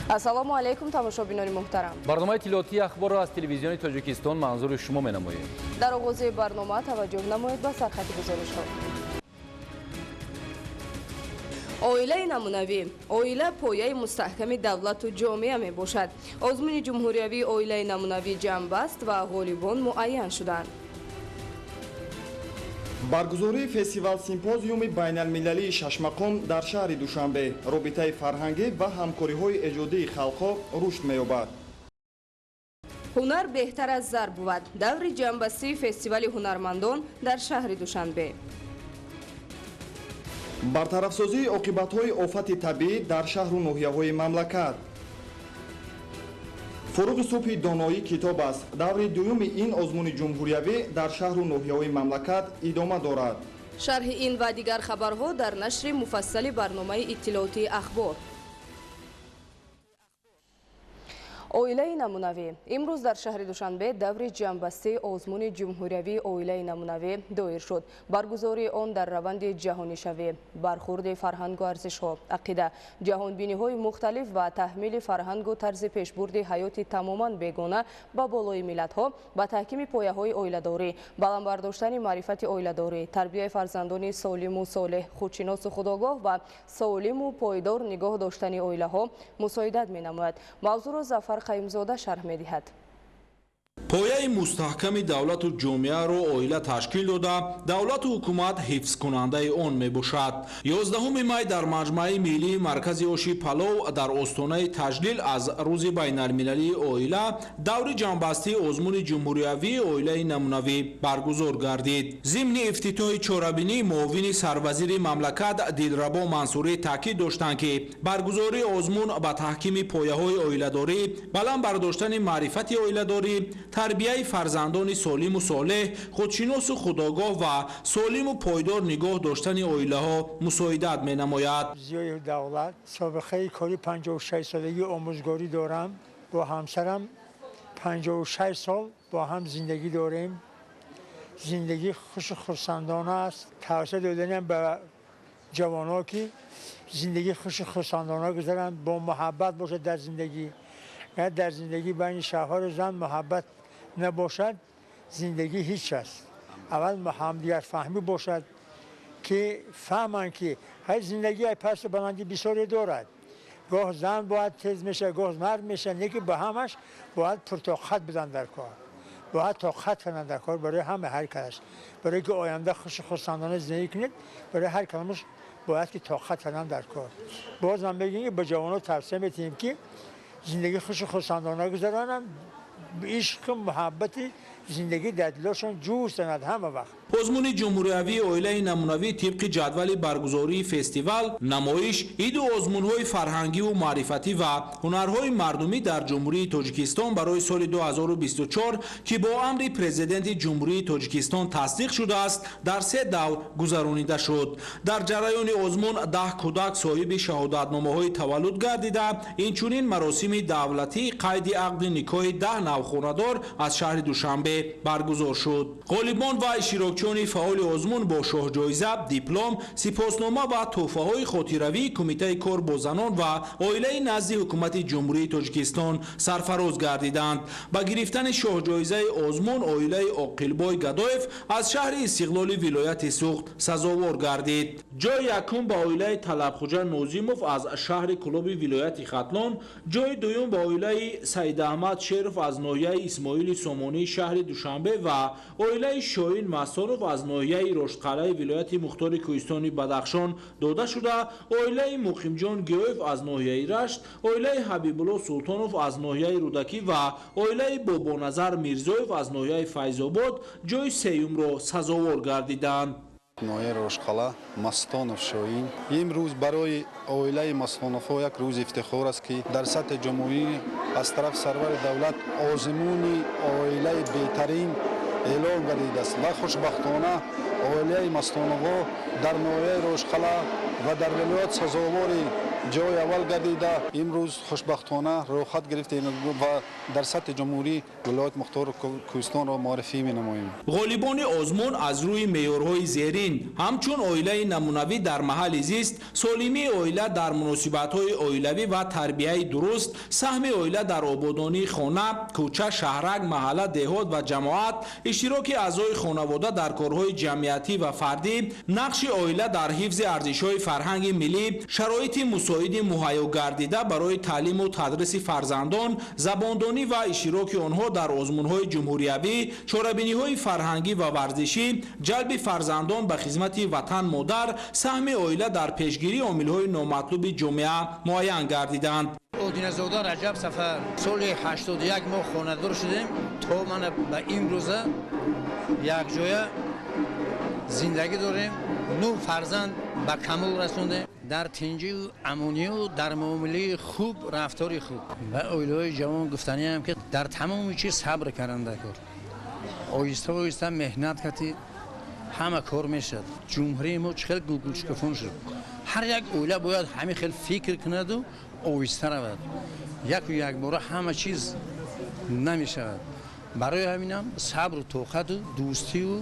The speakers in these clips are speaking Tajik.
Ассалому алайкум, тамошобинони муҳтарам. Барномаи иттилоотии Ахборро аз Телевизиони Тоҷикистон манзури шумо менамоем. Дар оғози барнома таваҷҷӯҳ намоед ба сархати гузоришҳо. Оилаи намунавӣ. Оила пояи мустаҳками давлату ҷомеа мебошад. Озмуни ҷумҳуриявии оилаи намунавӣ ҷамъбаст ва ғолибон муайян шуданд. Баргузории фестивал симпозиуми байналмилалии шашмақом дар шаҳри Душанбе, робитаи фарҳангӣ ва ҳамкориҳои эҷодии халқҳо рушд меёбад. Ҳунар беҳтар аз зар бувад. Даври ҷамъбастии фестивали ҳунармандон дар шаҳри Душанбе. Бартарафсозии оқибатҳои офати табиӣ дар шаҳру ноҳияҳои мамлакат. Фуруғи субҳи доноӣ китоб аст. Даври дуюми ин озмуни ҷумҳуриявӣ дар шаҳру ноҳияҳои мамлакат идома дорад. Шарҳи ин ва дигар хабарҳо дар нашри муфассали барномаи иттилоотии Ахбор. Оилаи намунавӣ. Имрӯз дар шаҳри Душанбе даври ҷамъбастии озмуни ҷумҳуриявии оилаи намунавӣ доир шуд. Баргузории он дар раванди ҷаҳонишавӣ, бархурди фарҳангу арзишҳо, ақида, ҷаҳонбиниҳои мухталиф ва таҳмили фарҳангу тарзи пешбурди ҳаёти тамоман бегона ба болои миллатҳо, ба таҳкими пояҳои оиладорӣ, баланд бардоштани маърифати оиладорӣ, тарбияи фарзандони солиму солеҳ, худшиносу худогоҳ ва солиму пойдор нигоҳ доштани оилаҳо мусоидат менамояд. Мавзӯъро Зафар Қаюмзода шарҳ медиҳад. Пояи мустаҳками давлату ҷомеаро оила ташкил дода, давлату ҳукумат ҳифзкунандаи он мебошад. 11 май дар маҷмааи миллии маркази оши палов дар остонаи таҷлил аз рӯзи байналмилалии оила даври ҷамъбастии озмуни ҷумҳуриявии оилаи намунавӣ баргузор гардид. Зимни ифтитоҳи чорабинӣ муовини сарвазири мамлакат Дилрабо Мансурӣ таъкид доштанд, ки баргузории озмун ба таҳкими пояҳои оиладорӣ, баланд бардоштани маърифати оиладорӣ, тарбияи фарзандони солиму солеҳ, худшиносу худогоҳ ва солиму пойдор нигоҳ доштани оилаҳо мусоидат менамояд. Зиёи давлат собиқаи кори 56 солаги омӯзгорӣ дорам. Бо ҳамсарам 56 сол бо ҳам зиндагӣ дорем. Зиндагӣ хушу хурсандона аст. Тавсия доданам ба ҷавонҳо, ки зиндагӣ хушу хурсандона гузаранд, бо муҳаббат бошад дар зиндагӣ. Дар зиндагӣ байни шавҳару зан муҳаббат набошад, зиндагӣ ҳеҷ аст. Аввал ҳамдигарфаҳмӣ бошад, ки фаҳманд, ки ҳар зиндагӣ пасту баландӣ бисёре дорад. Гоҳ зан бояд тез мешавад, гоҳ мард мешавад, не ки ба ҳамаш бояд пуртоқат будан дар кор, бояд тоқат кунанд дар кор барои ҳама ҳар кас, барои ки оянда хушу хурсандона зиндагӣ кунед, барои ҳар кадомаш бояд ки тоқат кунанд дар кор. Боз ман мегӯям, ки ба ҷавонон тавсия метиҳем, ки зиндагӣ хушу хурсандона гузаронанд, ишқу муҳаббати зиндагӣ дар дилошон ҷӯш занад ҳама вақт. Озмуни ҷумҳуриявии оилаи намунавӣ тибқи ҷадвали баргузории фестивал, намоиш, иду озмунҳои фарҳангиву маърифатӣ ва ҳунарҳои мардумӣ дар Ҷумҳурии Тоҷикистон барои соли 2024, ки бо амри Президенти Ҷумҳурии Тоҷикистон тасдиқ шудааст, дар се давр гузаронида шуд. Дар ҷараёни озмун 10 кӯдак соҳиби шаҳодатномаҳои таваллуд гардида, инчунин маросими давлатии қайди ақди никоҳи 10 навхонадор аз шаҳри Душанбе баргузор шуд. Ғолибон ва иштирокчиёни фаъоли озмун бо шоҳҷоиза, диплом, сипоснома ва тӯҳфаҳои хотиравии Кумитаи кор бо занон ва оилаи назди Ҳукумати Ҷумҳурии Тоҷикистон сарфароз гардиданд. Ба гирифтани шоҳҷоизаи озмун оилаи Оқилбой Гадоев аз шаҳри Истиқлоли вилояти Суғд сазовор гардид. Ҷои якум ба оилаи Талабхуҷа Нозимов аз шаҳри Кӯлоби вилояти Хатлон, ҷои дуюм ба оилаи Саидаҳмад Шеров аз ноҳияи Исмоили Сомонии шаҳри Душанбе ва оилаи Шоҳин Масонов аз ноҳияи Роштқалъаи вилояти мухтори кӯҳистони Бадахшон дода шуда, оилаи Муқимҷон Гиёев аз ноҳияи Рашт, оилаи Ҳабибулло Султонов аз ноҳияи Рӯдакӣ ва оилаи Бобоназар Мирзоев аз ноҳияи Файзобод ҷои сеюмро сазовор гардиданд. Ноҳияи Рошқалъа, Мастонов Шоҳин. Имрӯз барои оилаи Мастоновҳо як рӯзи ифтихор аст, ки дар сатҳи ҷумҳурӣ аз тарафи сарвари давлат озмуни оилаи беҳтарин эълон гардидааст ва хушбахтона оилаи Мастоновҳо дар ноҳияи Рошқалъа ва дар вилоят сазовори ҷои аввал гардида, имрӯз хушбахтона роҳхат гирифтем ва дар сатҳи ҷумҳурӣ вилояти мухтори Кӯҳистонро муаррифӣ менамоем. Ғолибони озмун аз рӯи меъёрҳои зерин ҳамчун оилаи намунавӣ дар маҳалли зист, солимии оила дар муносибатҳои оилавӣ ва тарбияи дуруст, саҳми оила дар ободонии хона, кӯча, шаҳрак, маҳалла, деҳот ва ҷамоат, иштироки аъзои хонавода дар корҳои ҷамъиятӣ ва фардӣ, нақши оила дар ҳифзи арзишҳои фарҳанги миллӣ, шароити мусоиди муҳайё гардида барои таълиму тадриси фарзандон, забондонӣ ва иштироки онҳо дар озмунҳои ҷумҳуриявӣ, чорабиниҳои фарҳангӣ ва варзишӣ, ҷалби фарзандон ба хизмати ватан модар, саҳми оила дар пешгирии омилҳои номатлуби ҷомеа муайян гардиданд. Одиназода Раҷаб Сафар, соли 81 мо хонадор шудем, то мана ба имрӯза якҷоя зиндагӣ дорем, 9 фарзанд ба камол расондем. Дар тинҷию амонию дар муомилаи хуб, рафтори хуб. Ба оилаҳои ҷавон гуфтаниам, ки дар тамоми чиз сабр кардан кор, оҳиста оҳиста меҳнат кардӣ, ҳама кор мешавад. Ҷумҳурии мо чӣ хел гулгулшукуфон шуд. Ҳар як оила бояд ҳамин хел фикр кунаду оҳиста равад. Яку якбора ҳама чиз намешавад. Барои ҳаминам сабру тоқату дӯстию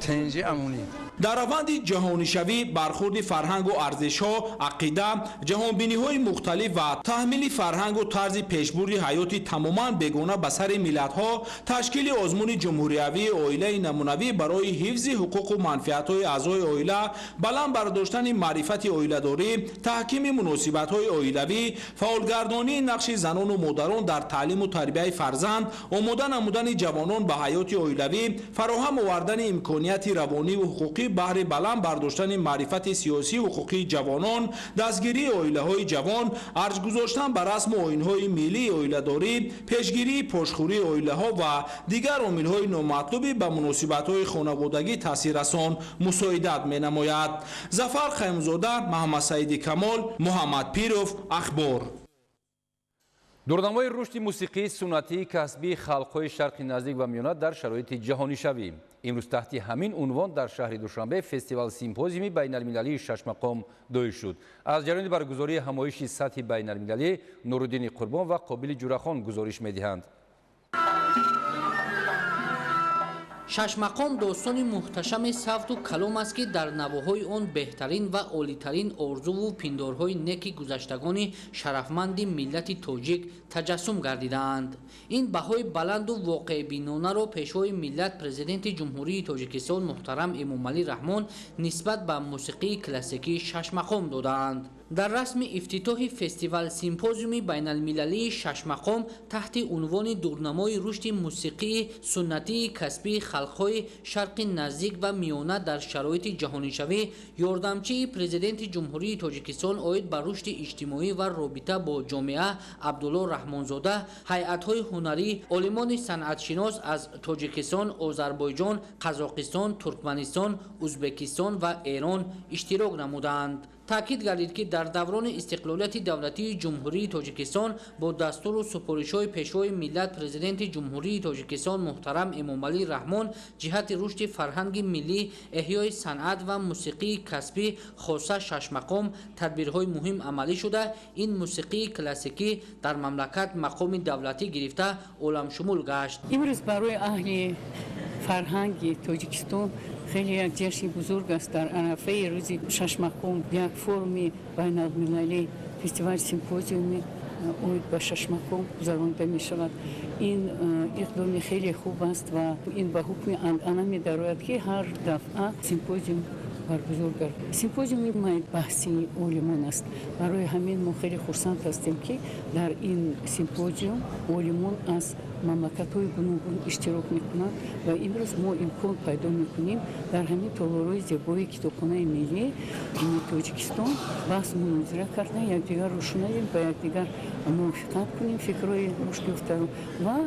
тинҷи амонӣ. Дар раванди ҷаҳонишавӣ бархурди фарҳангу арзишҳо, ақида, ҷаҳонбиниҳои мухталиф ва таҳмили фарҳангу тарзи пешбурди ҳаёти тамоман бегона ба сари миллатҳо, ташкили озмуни ҷумҳуриявии оилаи намунавӣ барои ҳифзи ҳуқуқу манфиатҳои аъзои оила, баланд бардоштани маърифати оиладорӣ, таҳкими муносибатҳои оилавӣ, фаъолгардонии нақши занону модарон дар таълиму тарбияи фарзанд, омода намудани ҷавонон ба ҳаёти оилавӣ, фароҳам овардани имконияти равониву ҳуқуқӣ баҳри баланд бардоштани маърифати сиёсию ҳуқуқии ҷавонон, дастгирии оилаҳои ҷавон, арҷ гузоштан ба расму оинҳои миллии оиладорӣ, пешгирии пошхӯрии оилаҳо ва дигар омилҳои номатлуби ба муносибатҳои хонаводагӣ таъсиррасон мусоидат менамояд. Зафар Қаймзода, Маҳаммадсаиди Камол, Муҳаммад Пиров, Ахбор. Дурнамои рушди мусиқии суннатии касбии халқҳои Шарқи Наздик ва Миёна дар шароити ҷаҳонишавӣ. Имрӯз таҳти ҳамин унвон дар шаҳри Душанбе фестивал-симпозиуми байналмилалии шашмақом доир шуд. Аз ҷараёни баргузории ҳамоиши сатҳи байналмилалӣ Нуруддини Қурбон ва Қобили Ҷурахон гузориш медиҳанд. Шашмақом достони муҳташами савту калом аст, ки дар навоҳои он беҳтарин ва олитарин орзуву пиндорҳои неки гузаштагони шарафманди миллати тоҷик таҷассум гардидаанд. Ин баҳои баланду воқеъбинонаро пешвои миллат, Президенти Ҷумҳурии Тоҷикистон муҳтарам Эмомалӣ Раҳмон нисбат ба мусиқии классикии шашмақом додаанд. Дар расми ифтитоҳи фестивал-симпозиуми байналмилалии шашмақом таҳти унвони дурнамои рушди мусиқии суннатии касбии халқҳои Шарқи Наздик ва Миёна дар шароити ҷаҳонишавӣ, ёрдамчии Президенти Ҷумҳурии Тоҷикистон оид ба рушди иҷтимоӣ ва робита бо ҷомеа Абдулло Раҳмонзода, ҳайатҳои ҳунарӣ, олимони санъатшинос аз Тоҷикистон, Озарбойҷон, Қазоқистон, Туркманистон, Узбекистон ва Эрон иштирок намуданд. Таъкид гардид, ки дар даврони истиқлолияти давлатии Ҷумҳурии Тоҷикистон бо дастуру супоришҳои пешвои миллат, Президенти Ҷумҳурии Тоҷикистон муҳтарам Эмомалӣ Раҳмон ҷиҳати рушди фарҳанги миллӣ, эҳёи санъат ва мусиқии касбӣ, хоса шашмақом, тадбирҳои муҳим амалӣ шуда, ин мусиқии классикӣ дар мамлакат мақоми давлатӣ гирифта оламшумул гашт. Имрӯз барои аҳли фарҳанги Тоҷикистон хеле як ҷашни бузург аст. Дар арафаи рӯзи шашмақом як форуми байналмилалӣ, фестивал симпозиуми оид ба шашмақом гузаронида мешавад. Ин иқдоми хеле хуб аст ва ин ба ҳукми анъана медарояд, ки ҳар дафъа симпозиум баргузор гардад. Симпозиуми баҳси олимон аст. Барои ҳамин мо хеле хурсанд ҳастем, ки дар ин симпозиум олимон аз мамлакатҳои гуногун иштирок мекунанд ва имрӯз мо имкон пайдо мекунем дар ҳамин толорҳои зебои Китобхонаи миллии Тоҷикистон баҳс мунозира кардан, якдигарро шунавем, ба якдигар мувофиқат кунем фикрҳои рушд ёфтаро ва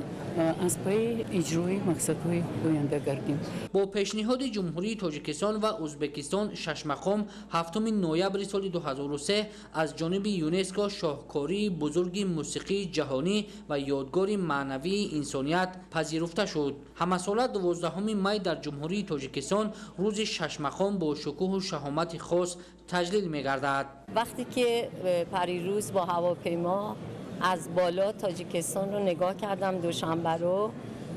Аз пайи иҷрои мақсадҳои оянда гардем. Бо пешниҳоди Ҷумҳурии Тоҷикистон ва Ӯзбекистон Шашмақом 7 ноябри соли 2003 аз ҷониби ЮНЕСКО шоҳкории бузурги мусиқии ҷаҳонӣ ва ёдгори маънавии инсоният пазируфта шуд. Ҳамасола 12 май дар Ҷумҳурии Тоҷикистон рӯзи Шашмақом бо шукӯҳу шаҳомати хос таҷлил мегардад. وقتی که پریروز با هواپیما از بالا تاجیکستان رو نگاه کردم، دوشنبه رو،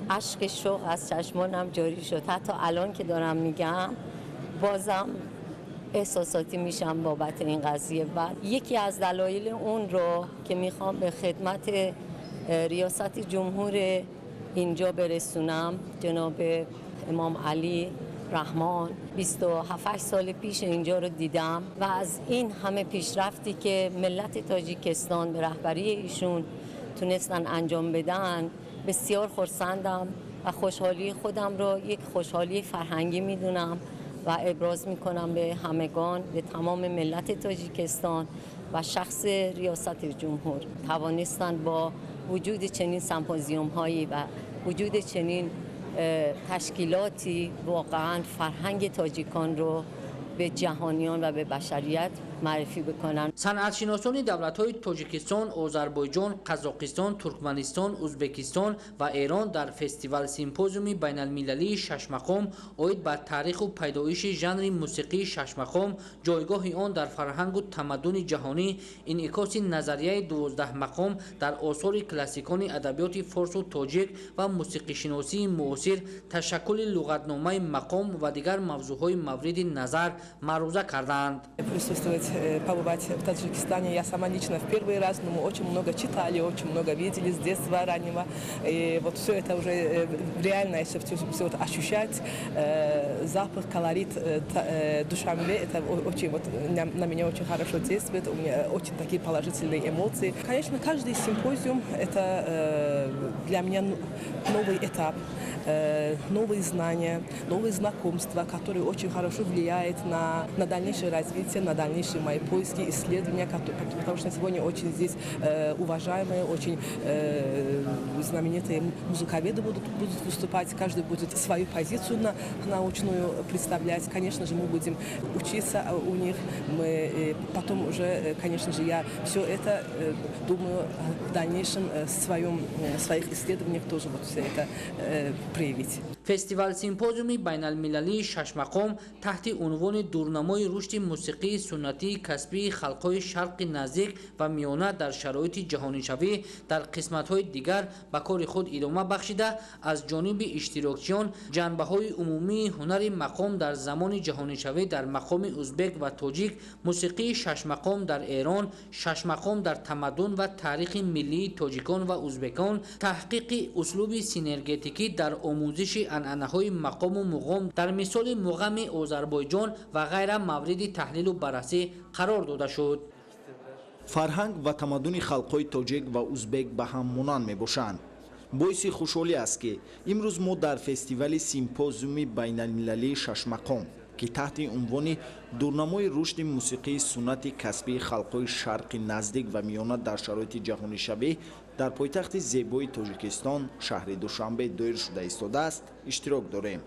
اشک شوق از چشمانم جاری شد. حتی الان که دارم میگم بازم احساساتی میشم بابت این قضیه. و یکی از دلایل اون رو که میخوام به خدمت ریاست جمهور اینجا برسونم، جناب امام علی رحمان، 27 سال پیش اینجا رو دیدم و از این همه پیشرفتی که ملت تاجیکستان به رهبری ایشون تونستن انجام بدن بسیار خرسندم و خوشحالی خودم رو یک خوشحالی فرهنگی میدونم و ابراز میکنم به همگان، به تمام ملت تاجیکستان و شخص ریاست جمهور. توانستن با وجود چنین سمپوزیوم هایی و وجود چنین تشکیلاتی واقعا فرهنگ تاجیکان رو به جهانیان و به بشریت معرفی بکنن. Санъатшиносони давлатҳои Тоҷикистон, Озарбойҷон, Қазоқистон, Туркманистон, Ӯзбекистон ва Эрон дар фестивал-симпозиуми байналмилалии Шашмақом оид ба таъриху пайдоиши жанри мусиқии шашмақом, ҷойгоҳи он дар фарҳангу тамаддуни ҷаҳонӣ, инъикоси назарияи 12 мақом дар осори классикони адабиёти форсу тоҷик ва мусиқишиносии муосир, ташаккули луғатномаи мақом ва дигар мавзӯъҳои мавриди назар маъруза карданд. Присутствовать, побывать в Таджикистане. Я сама лично в первый раз, но мы очень много читали, очень много видели с детства раннего. И вот все это уже реально, если все, все вот ощущать, запах, колорит Душанбе, это очень вот на меня очень хорошо действует, у меня очень такие положительные эмоции. Конечно, каждый симпозиум – это для меня новый этап, новые знания, новые знакомства, которые очень хорошо влияют на дальнейшее развитие, на дальнейшие мои поиски, исследования, потому что сегодня очень здесь уважаемые, очень знаменитые музыковеды будут выступать, каждый будет свою позицию научную представлять. Конечно же, мы будем учиться у них, мы потом уже, конечно же, я все это, думаю, в дальнейшем своих исследованиях тоже вот все это проявить. Фестивал-симпозиуми байналмилалии Шашмақом таҳти унвони «Дурнамои рушди мусиқии суннатии касбии халқҳои Шарқи Наздик ва Миёна дар шароити ҷаҳонишавӣ» дар қисматҳои дигар ба кори худ идома бахшида, аз ҷониби иштирокчиён ҷанбаҳои умумии ҳунари мақом дар замони ҷаҳонишавӣ дар мақоми узбек ва тоҷик, мусиқии шашмақом дар Эрон, шашмақом дар тамаддун ва таърихи миллии тоҷикон ва узбекон, таҳқиқи услуби синергетикӣ дар омӯзиши анъанаҳои мақому муғом дар мисоли муғами Озарбойҷон ва ғайра мавриди таҳлилу баррасӣ қарор дода шуд. Фарҳанг ва тамаддуни халқҳои тоҷик ва узбек ба ҳам монанд мебошанд. Боиси хушҳолӣ аст, ки имрӯз мо дар фестивали симпозиуми байналмилалии Шашмақом, ки таҳти унвони «Дурнамои рушди мусиқии суннати касбии халқҳои Шарқи Наздик ва Миёна дар шароити ҷаҳонишавӣ» дар пойтахти зебои Тоҷикистон, шаҳри Душанбе, доир шуда истодааст, иштирок дорем.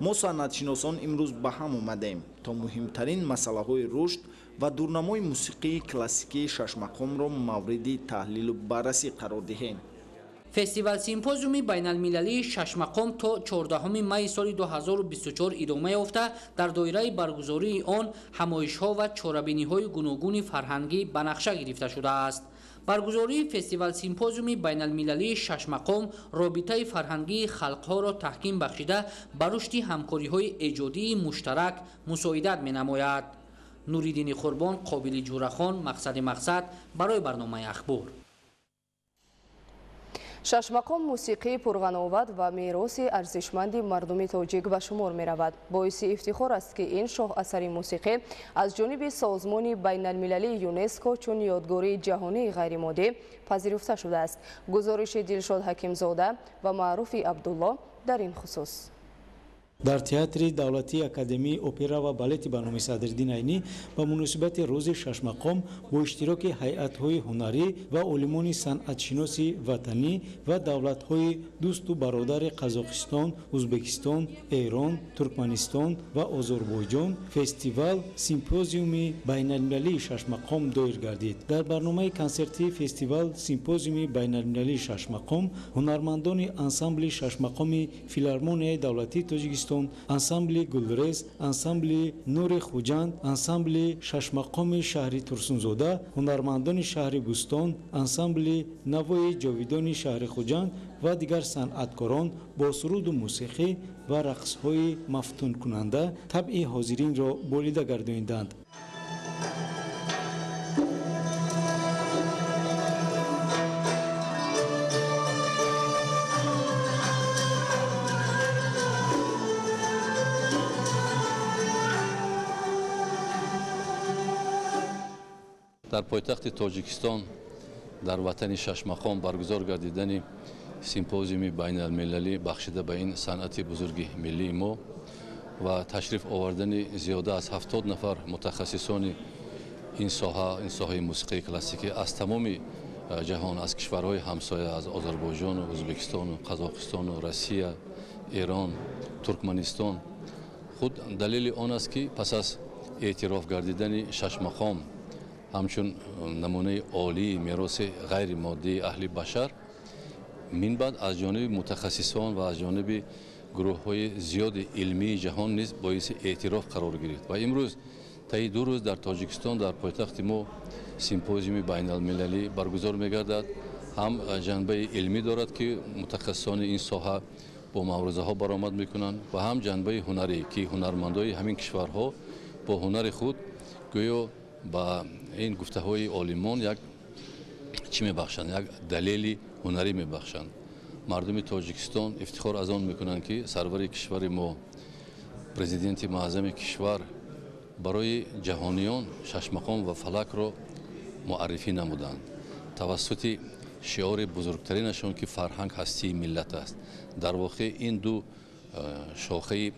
Мо, санъатшиносон, имрӯз ба ҳам омадем, то муҳимтарин масъалаҳои рушд ва дурнамои мусиқии классикии шашмақомро мавриди таҳлилу баррасӣ қарор диҳем. Фестивал-симпозиуми байналмилалии Шашмақом то 14 майи соли 2024 идома ёфта, дар доираи баргузории он ҳамоишҳо ва чорабиниҳои гуногуни фарҳангӣ ба нақша гирифта шудааст. Баргузории фестивал-симпозиуми байналмилалии Шашмақом робитаи фарҳангии халқҳоро таҳким бахшида, ба рушди ҳамкориҳои эҷодии муштарак мусоидат менамояд. Нуриддини Қурбон, Қобили Ҷурахон, Мақсади Мақсад, барои барномаи Ахбор. Шашмақом мусиқии пурғановат ва мероси арзишманди мардуми тоҷик ба шумор меравад. Боиси ифтихор аст, ки ин шоҳасари мусиқӣ аз ҷониби созмони байналмилалии ЮНЕСКО чун ёдгории ҷаҳонии ғайримоддӣ пазируфта шудааст. Гузориши Дилшод Ҳакимзода ва Маъруфи Абдулло дар ин хусус. Дар театри давлатии Академияи опера ва балети ба номи Садриддин Айнӣ ба муносибати рӯзи шашмақом бо иштироки ҳайатҳои ҳунарӣ ва олимони санъатшиноси ватанӣ ва давлатҳои дӯсту бародари Қазоқистон, Узбекистон, Эрон, Туркманистон ва Озарбойҷон фестивал симпозиуми байналмилалии шашмақом доир гардид. Дар барномаи консертии фестивал симпозиуми байналмилалии шашмақом ҳунармандони ансамбли шашмақоми Филармонияи давлатии Тоҷикистон, ансамбли Гулрез, ансамбли Нури Хуҷанд, ансамбли шашмақоми шаҳри Турсунзода, ҳунармандони шаҳри Бӯстон, ансамбли Навои ҷовидони шаҳри Хуҷанд ва дигар санъаткорон бо суруду мусиқӣ ва рақсҳои мафтункунанда табъи ҳозиринро болида гардониданд. Дар пойтахти Тоҷикистон дар ватани шашмақом баргузор гардидани симпозиуми байналмилалӣ бахшида ба ин санъати бузурги миллии мо ва ташриф овардани зиёда аз 70 нафар мутахассисони ин соҳа, ин соҳаи мусиқии классикӣ аз тамоми ҷаҳон, аз кишварҳои ҳамсоя, аз Озарбойҷону Ӯзбекистону Қазоқистону Россия, Эрон, Туркманистон худ далели он аст, ки пас аз эътироф гардидани шашмақом ҳамчун намунаи олии мероси ғайримоддии аҳли башар, минбаъд аз ҷониби мутахассисон ва аз ҷониби гурӯҳҳои зиёди илмии ҷаҳон низ боиси эътироф қарор гирифт. Ва имрӯз таи 2 рӯз дар Тоҷикистон дар пойтахти мо симпозиуми байналмилалӣ баргузор мегардад. Ҳам ҷанбаи илмӣ дорад, ки мутахассисони ин соҳа бо маърузаҳо баромад мекунанд, ва ҳам ҷанбаи ҳунарӣ, ки ҳунармандои ҳамин кишварҳо бо ҳунари худ гӯё ба ин гуфтаҳои олимон як чӣ мебахшанд, як далели ҳунарӣ мебахшанд. Мардуми Тоҷикистон ифтихор аз он мекунанд, ки сарвари кишвари мо, президенти муаззами кишвар барои ҷаҳониён шашмақом ва фалакро муаррифӣ намуданд тавассути шиори бузургтаринашон, ки фарҳанг ҳастии миллат аст. Дар воқеъ ин ду шохаи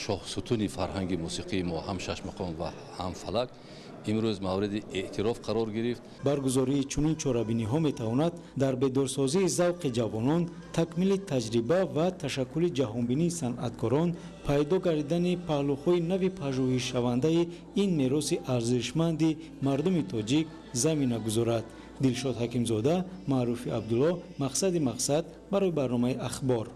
шоҳсутуни фарҳанги мусиқии мо, ҳам шашмақом ва ҳам фалак, имрӯз мавриди эътироф қарор гирифт. Баргузории чунин чорабиниҳо метавонад дар бедорсозии завқи ҷавонон, такмили таҷриба ва ташаккули ҷаҳонбинии санъаткорон, пайдо гардидани паҳлӯҳои нави пажӯҳишшавандаи ин мероси арзишманди мардуми тоҷик замина гузорад. Дилшод Ҳакимзода, Маъруфи Абдулло, Мақсади мақсад барои барномаи Ахбор.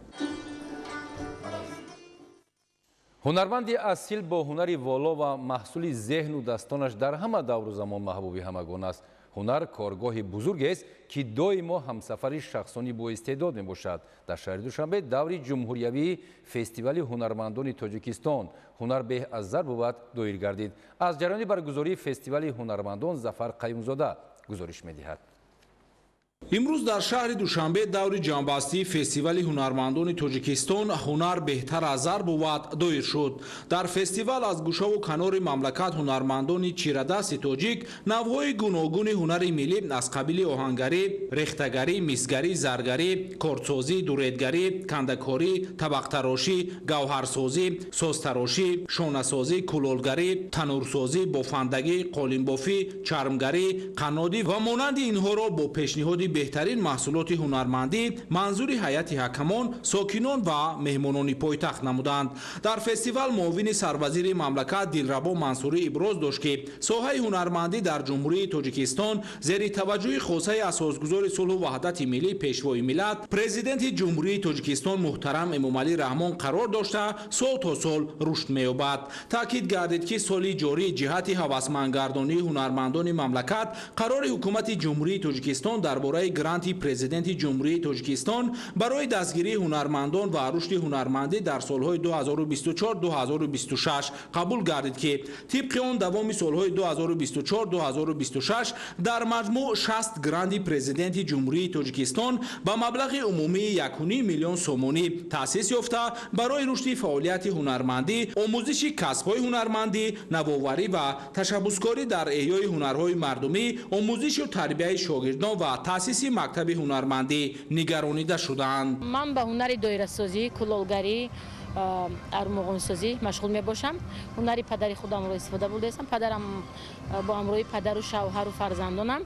Ҳунарманди асил бо ҳунари воло ва маҳсули зеҳну дастонаш дар ҳама давру замон маҳбуби ҳамагон аст. Ҳунар коргоҳи бузургест, ки доимо ҳамсафари шахсони боистеъдод мебошад. Дар шаҳри Душанбе даври ҷумҳуриявии фестивали ҳунармандони Тоҷикистон «Ҳунар беҳ аз зар бувад» доир гардид. Аз ҷараёни баргузории фестивали ҳунармандон Зафар Қаюмзода гузориш медиҳад. Имрӯз дар шаҳри Душанбе даври ҷамъбастии фестивали ҳунармандони Тоҷикистон «Ҳунар беҳтар аз зар бувад» доир шуд. Дар фестивал аз гӯшаву канори мамлакат ҳунармандони чирадасти тоҷик навъҳои гуногуни ҳунари миллӣ аз қабили оҳангарӣ, рехтагарӣ, мисгарӣ, заргарӣ, кордсозӣ, дуредгарӣ, кандакорӣ, табақтарошӣ, гавҳарсозӣ, созтарошӣ, шонасозӣ, кулолгарӣ, танӯрсозӣ, бофандагӣ, қолинбофӣ, чармгарӣ, қаннодӣ ва монанди инҳоро бо пешниҳоди беҳтарин маҳсулоти ҳунармандӣ манзури ҳайати ҳакамон, сокинон ва меҳмонони пойтахт намуданд. Дар фестивал муовини сарвазири мамлакат Дилрабо Мансурӣ иброз дошт, ки соҳаи ҳунармандӣ дар Ҷумҳурии Тоҷикистон зери таваҷҷӯҳи хосаи асосгузори сулҳу ваҳдати миллӣ, пешвои миллат, президенти Ҷумҳурии Тоҷикистон муҳтарам Эмомалӣ Раҳмон қарор дошта, сол то сол рушд меёбад. Таъкид гардид, ки соли ҷорӣ ҷиҳати ҳавасмандгардонии ҳунармандони мамлакат қарори ҳукумати Ҷумҳурии Тоҷикистон дар бораи гранти президенти Ҷумҳурии Тоҷикистон барои дастгирии ҳунармандон ва рушди ҳунармандӣ дар солҳои 2024-2026 қабул гардид, ки тибқи он давоми солҳои 2024-2026 дар маҷмӯъ 60 гранти президенти Ҷумҳурии Тоҷикистон ба маблағи умумии 1,5 миллион сомонӣ таъсис ёфта барои рушди фаъолияти ҳунармандӣ, омӯзиши касбҳои ҳунармандӣ, навоварӣ ва ташаббускорӣ дар эҳёи ҳунарҳои мардумӣ, омӯзишу тарбияи шогирдон ва таъсиси мактаби ҳунармандӣ нигаронида шуданд. Ман ба ҳунари доирасозӣ, кулолгарӣ, Армуғонсозӣ машғул мебошам. Ҳунари падари худамро истифода бурдаистам. Падарам бо ҳамроҳи падару шавҳару фарзандонам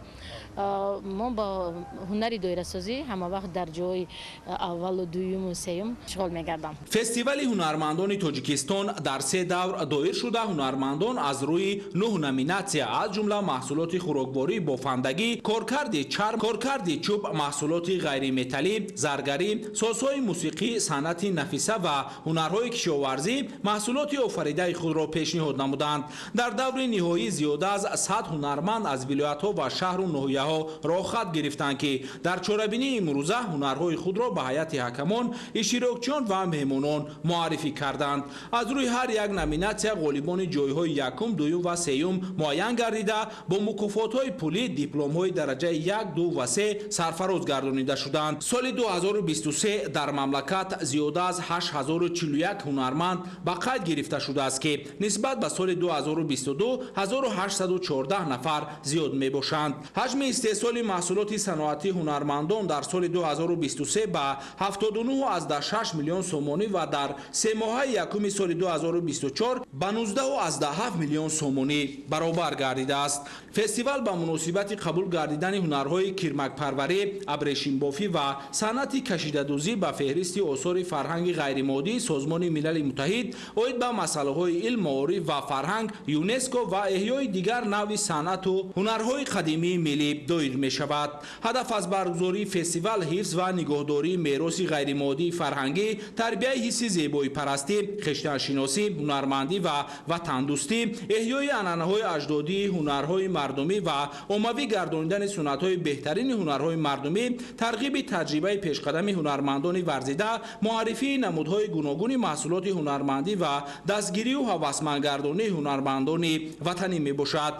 мо бо ҳунари доирасозӣ ҳама вақт дар ҷои аввалу дуюму сеюм ишғол мегардам. Фестивали ҳунармандони Тоҷикистон дар се давр доир шуда, ҳунармандон аз рӯи 9 номинатсия, аз ҷумла маҳсулоти хӯрокворӣ, бофандагӣ, коркарди чарм, коркарди чӯб, маҳсулоти ғайриметаллӣ, заргарӣ, созҳои мусиқӣ, санъати нафиса ва ҳунарҳои кишоварзӣ маҳсулоти офаридаи худро пешниҳод намуданд. Дар даври ниҳоӣ зиёда аз 100 ҳунарманд аз вилоятҳо ва шаҳру ноҳияҳо роҳхат гирифтанд, ки дар чорабинии имрӯза ҳунарҳои худро ба ҳайати ҳакамон, иштирокчиён ва меҳмонон муаррифӣ карданд. Аз рӯи ҳар як номинатсия ғолибони ҷойҳои якум, дуюм ва сеюм муайян гардида, бо мукофотҳои пулӣ, дипломҳои дараҷаи 1, 2 ва 3 сарфароз гардонида шуданд. Соли 2023 дар мамлакат зиёда аз 8041 ҳунарманд ба қайд гирифта шудааст, ки нисбат ба соли 2022 1814 нафар зиёд мебошанд. Ҳаҷми истеҳсоли маҳсулоти саноатии ҳунармандон дар соли 2023 ба 79,6 миллион сомонӣ ва дар семоҳаи якуми соли 2024 ба 19,7 миллион сомонӣ баробар гардидааст. Фестивал ба муносибати қабул гардидани ҳунарҳои кирмакпарварӣ, абрешимбофӣ ва санъати кашидадӯзӣ ба феҳристи осори фарҳанги ғайримоддии Созмони Милали Муттаҳид оид ба масъалаҳои илм, маориф ва фарҳанг, ЮНЕСКО ва эҳёи дигар навъи санъату ҳунарҳои қадимии миллӣ доир мешавад. Ҳадаф аз баргузории фестивал ҳифз ва нигоҳдории мероси ғайримоддии фарҳангӣ, тарбияи ҳисси зебоипарастӣ, хештаншиносӣ, ҳунармандӣ ва ватандӯстӣ, эҳёи анъанаҳои аҷдодии ҳунарҳои мардумӣ ва оммавӣ гардонидани суннатҳои беҳтарини ҳунарҳои мардумӣ, тарғиби таҷрибаи пешқадами ҳунармандони варзида, муаррифии намудҳои гуногуни маҳсулоти ҳунармандӣ ва дастгирию ҳавасмандгардонии ҳунармандони ватанӣ мебошад.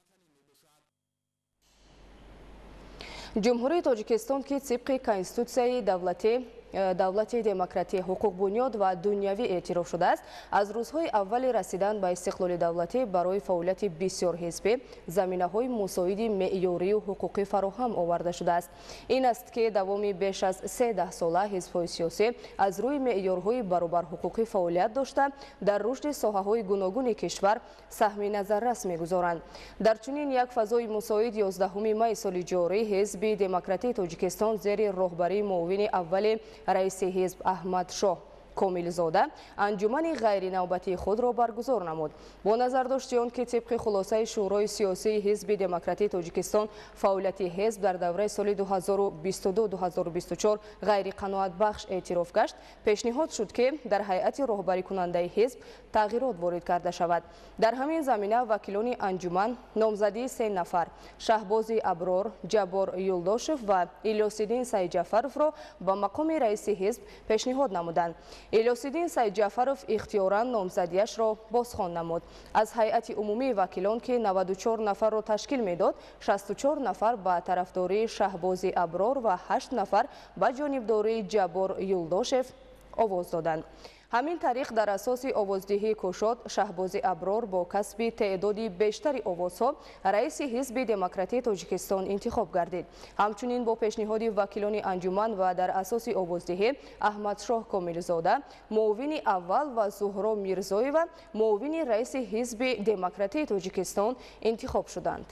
Ҷумҳурии Тоҷикистон, ки тибқи Конститутсияи давлати демократӣ, ҳуқуқбунёд ва дунявӣ эътироф шудааст, аз рӯзҳои аввали расидан ба истиқлоли давлатӣ барои фаъолияти бисёрҳизбӣ заминаҳои мусоиди меъёрию ҳуқуқӣ фароҳам оварда шудааст. Ин аст, ки давоми беш аз 13 сола ҳизбҳои сиёсӣ аз рӯи меъёрҳои баробарҳуқуқӣ фаъолият дошта, дар рушди соҳаҳои гуногуни кишвар саҳми назаррас мегузоранд. Дар чунин як фазои мусоид 11 май соли ҷорӣ Ҳизби демократии Тоҷикистон зери роҳбарии муовини аввали раиси ҳизб Аҳмадшоҳ Комилзода анҷумани ғайринавбатии худро баргузор намуд. Бо назардошти он ки тибқи хулосаи Шӯрои сиёсии Ҳизби демократии Тоҷикистон фаъолияти ҳизб дар давраи соли 2022-2024 ғайриқаноатбахш эътироф гашт, пешниҳод шуд, ки дар ҳайати роҳбарикунандаи ҳизб тағйирот ворид карда шавад. Дар ҳамин замина вакилони анҷуман номзадии 3 нафар Шаҳбози Аброр, Ҷаббор Юлдошев ва Илёсиддин Сайдҷафаровро ба мақоми раиси ҳизб пешниҳод намуданд. Илёсиддин Сайдҷафаров ихтиёран номзадиашро бозхон намуд. Аз ҳайати умумии вакилон, ки 94 нафарро ташкил медод, 64 нафар ба тарафдории Шаҳбози Аброр ва 8 нафар ба ҷонибдории Ҷаббор Юлдошев овоз доданд. Ҳамин тариқ дар асоси овоздиҳии кушод Шаҳбози Аброр бо касби теъдоди бештари овозҳо раиси Ҳизби демократии Тоҷикистон интихоб гардид. Ҳамчунин бо пешниҳоди вакилони анҷуман ва дар асоси овоздиҳӣ Аҳмадшоҳ Комилзода муовини аввал ва Зуҳро Мирзоева муовини раиси Ҳизби демократии Тоҷикистон интихоб шуданд.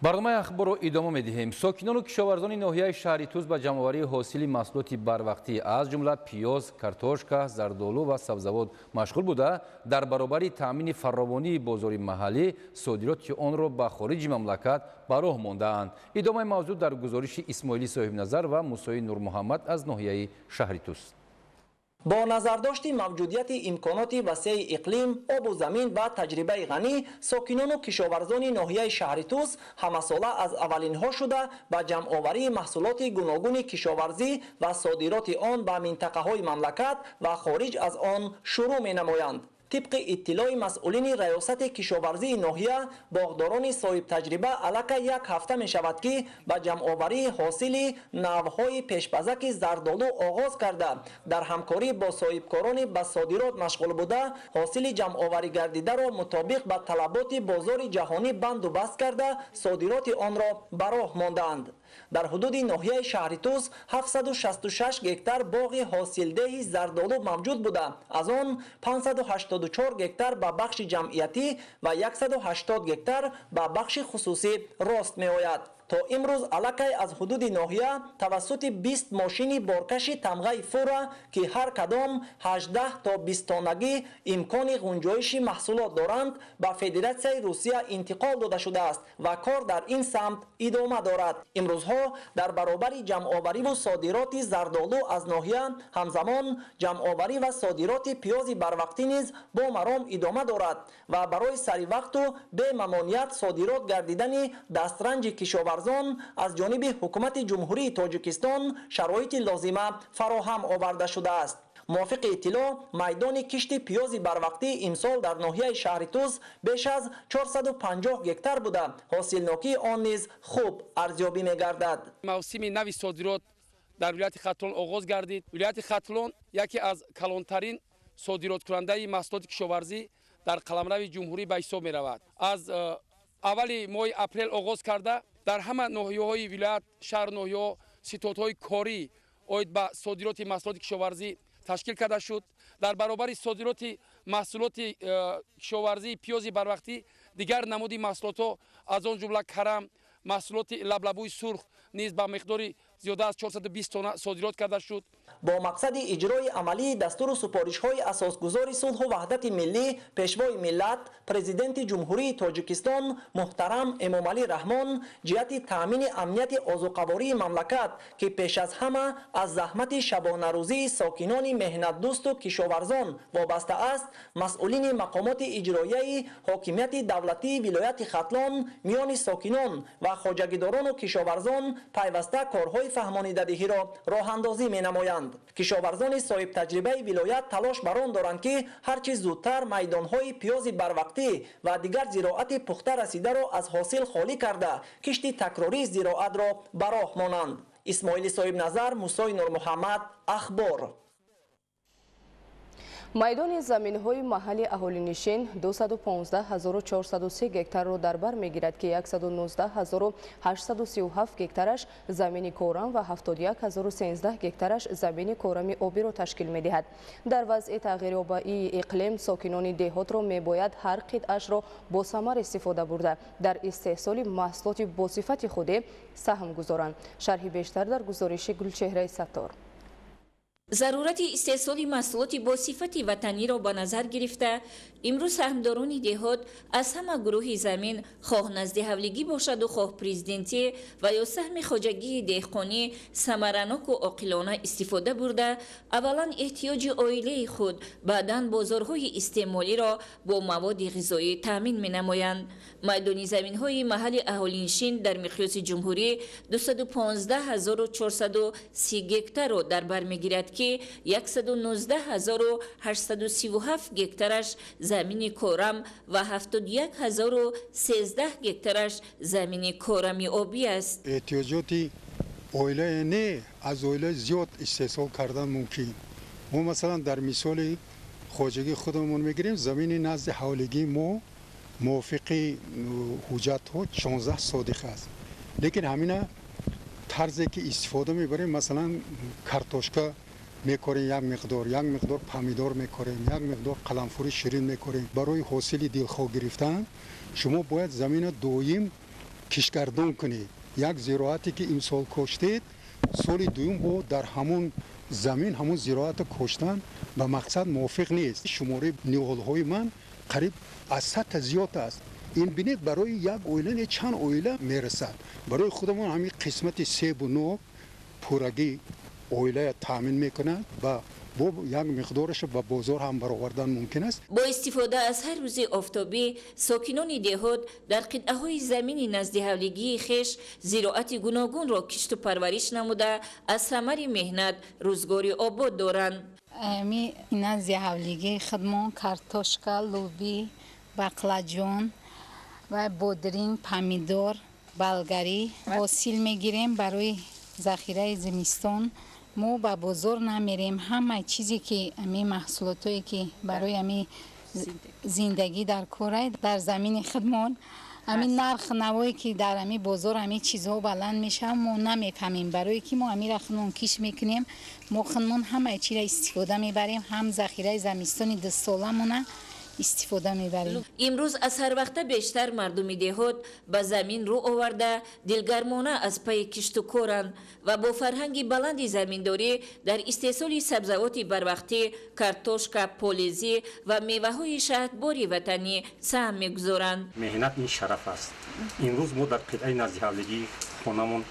Барномаи ахборро идома медиҳем. Сокинону кишоварзони ноҳияи шаҳри Тӯс ба ҷамъоварии ҳосили маҳсулоти барвақтӣ, аз ҷумла пиёз, картошка, зардолу ва сабзавот машғул буда, дар баробари таъмини фаровонии бозори маҳаллӣ содироти онро ба хориҷи мамлакат ба роҳ мондаанд. Идомаи мавзӯъ дар гузориши Исмоили Соҳибназар ва Мусои Нурмуҳаммад аз ноҳияи шаҳри Тӯс. Бо назардошти мавҷудияти имконоти васеи иқлим, обу замин ва таҷрибаи ғанӣ, сокинону кишоварзони ноҳияи шаҳри Тӯс ҳамасола аз аввалинҳо шуда ба ҷамъоварии маҳсулоти гуногуни кишоварзӣ ва содироти он ба минтақаҳои мамлакат ва хориҷ аз он шурӯъ менамоянд. Тибқи иттилои масъулини раёсати кишоварзии ноҳия, боғдорони соҳибтаҷриба аллакай як ҳафта мешавад, ки ба ҷамъоварии ҳосили навъҳои пешпазаки зардолу оғоз карда, дар ҳамкорӣ бо соҳибкорони ба содирот машғул буда, ҳосили ҷамъоварӣ гардидаро мутобиқ ба талаботи бозори ҷаҳонӣ банду баст карда, содироти онро ба роҳ мондаанд. Дар ҳудуди ноҳияи шаҳри Тус 766 гектар боғи ҳосилдеҳи зардолу мавҷуд буда, аз он 584 гектар ба бахши ҷамъиятӣ ва 180 гектар ба бахши хусусӣ рост меояд. То имрӯз аллакай аз ҳудуди ноҳия тавассути 20 мошини боркаши тамғаи фура, ки ҳар кадом 18 то 20 тоннагӣ имкони ғунҷоиши маҳсулот доранд, ба Федератсияи Русия интиқол дода шудааст ва кор дар ин самт идома дорад. Имрӯзҳо дар баробари ҷамъовариву содироти зардолу аз ноҳия, ҳамзамон ҷамъоварӣ ва содироти пиёзи барвақтӣ низ бо маром идома дорад ва барои саривақту бемамоният содирот гардидани дастранҷи кишоварзон аз ҷониби ҳукумати Ҷумҳурии Тоҷикистон шароити лозима фароҳам оварда шудааст. Мувофиқи иттилоъ, майдони кишти пиёзи барвақтӣ имсол дар ноҳияи шаҳри Тус беш аз 450 гектар буда, ҳосилнокии он низ хуб арзёбӣ мегардад. Мавсими нави содирот дар вилояти Хатлон оғоз гардид. Вилояти Хатлон яке аз калонтарин содироткунандаи маҳсулоти кишоварзӣ дар қаламрави ҷумҳурӣ ба ҳисоб меравад. Аз аввали моҳи апрел оғоз карда дар ҳама ноҳияҳои вилоят, шаҳру ноҳияҳо ситодҳои корӣ оид ба содироти маҳсулоти кишоварзӣ ташкил карда шуд. Дар баробари содироти маҳсулоти кишоварзии пиёзи барвақтӣ дигар намуди маҳсулотҳо, аз он ҷумла карам, маҳсулоти лаблабӯи сурх низ ба миқдори зиёда аз 420 тонна содирот карда шуд. Бо мақсади иҷрои амалии дастуру супоришҳои асосгузори сулҳу ваҳдати миллӣ, пешвои миллат, Президенти Ҷумҳурии Тоҷикистон муҳтарам Эмомалӣ Раҳмон ҷиҳати таъмини амнияти озуқавории мамлакат, ки пеш аз ҳама аз заҳмати шабонарӯзии сокинони меҳнатдӯсту кишоварзон вобаста аст, масъулини мақомоти иҷроияи ҳокимияти давлатии вилояти Хатлон миёни сокинон ва хоҷагидорону кишоварзон пайваста корҳои фаҳмонидадиҳиро роҳандозӣ менамоянд. Кишоварзони соҳибтаҷрибаи вилоят талош бар он доранд, ки ҳарчи зудтар майдонҳои пиёзи барвақтӣ ва дигар зироати пухта расидаро аз ҳосил холӣ карда, кишти такрории зироатро ба роҳ монанд. Исмоили Соҳибназар, Мусои Нурмуҳаммад, Ахбор. Майдони заминҳои маҳалли аҳолинишин 215403 гектарро дар бар мегирад, ки 119837 гектараш замини корам ва 71013 гектараш замини корами обиро ташкил медиҳад. Дар вазъи тағйирёбии иқлим сокинони деҳотро мебояд ҳар қитъашро бо самар истифода бурда, дар истеҳсоли маҳсулоти босифати худе саҳм гузоранд. Шарҳи бештар дар гузориши Гулчеҳраи Саттор. Зарурати истеҳсоли маҳсулоти бо сифати ватаниро ба назар гирифта, имрӯз саҳмдорони деҳот аз ҳама гурӯҳи замин, хоҳ назди ҳавлигӣ бошаду хоҳ президентӣ ва ё саҳми хоҷагии деҳқонӣ, самараноку оқилона истифода бурда, аввалан эҳтиёҷи оилаи худ, баъдан бозорҳои истеъмолиро бо маводи ғизоӣ таъмин менамоянд. Майдони заминҳои маҳалли аҳолинишин дар миқёси ҷумҳурӣ 215430 гектарро дар бар мегирад, ки 119837 гектараш замини корам ва 71013 гектараш замини корами обӣ аст. Эҳтиёҷоти оилае не, аз оила зиёд истеҳсол кардан мумкин. Мо масалан дар мисоли хоҷагии худамон мегирем, замини назди ҳавлигии мо мувофиқи ҳуҷҷатҳо 16 содиқ аст. Лекин ҳамина тарзе ки истифода мебарем, масалан картошка мекорем як миқдор помидор мекорем, як миқдор қаламфури ширин мекорем. Барои ҳосили дилхоҳ гирифтан шумо бояд замина доим кишгардон кунед. Як зироате ки имсол коштед, соли дуюм бо дар ҳамон замин ҳамон зироатро коштан ба мақсад мувофиқ нест. Шумораи ниҳолҳои ман қариб аз 100 зиёд аст. Ин бинед, барои як оила не, чанд оила мерасад. Барои худамон ҳамин қисмати себу нок пуррагӣ оилая таъмин мекунад ва бо як миқдораш ба бозор ҳам баровардан мумкин аст. Бо истифода аз ҳар рӯзи офтобӣ сокинони деҳот дар қитъаҳои замини назди ҳавлигии хеш зироати гуногунро кишту парвариш намуда, аз самари меҳнат рӯзгори обод доранд. Ми назди ҳавлигии худмон картошка, лӯбӣ, бақлаҷон ва бодринг, помидор, балгарӣ ҳосил мегирем барои захираи зимистон. Мо ба бозор намерем. Ҳама чизе ки ами маҳсулотое ки барои ами зиндагӣ дар кор дар замини худмон Ҳамин нарх навое ки дар ҳамин бозор ҳамин чизҳо баланд мешавад, мо намефаҳмем, барое ки мо ҳамира худмон киш мекунем, мо худмон ҳамаи чиро истифода мебарем, ҳам захираи замистони дусоламона истифода мебарем. Имрӯз аз ҳар вақта бештар мардуми деҳот ба замин рӯ оварда, дилгармона аз пайи кишту коранд ва бо фарҳанги баланди заминдорӣ дар истеҳсоли сабзавоти барвақтӣ, картошка, полезӣ ва меваҳои шаҳдбори ватанӣ саҳм мегузоранд. Меҳнат ин шараф аст. Имрӯз мо дар қитъаи наздиҳавлигии хонамон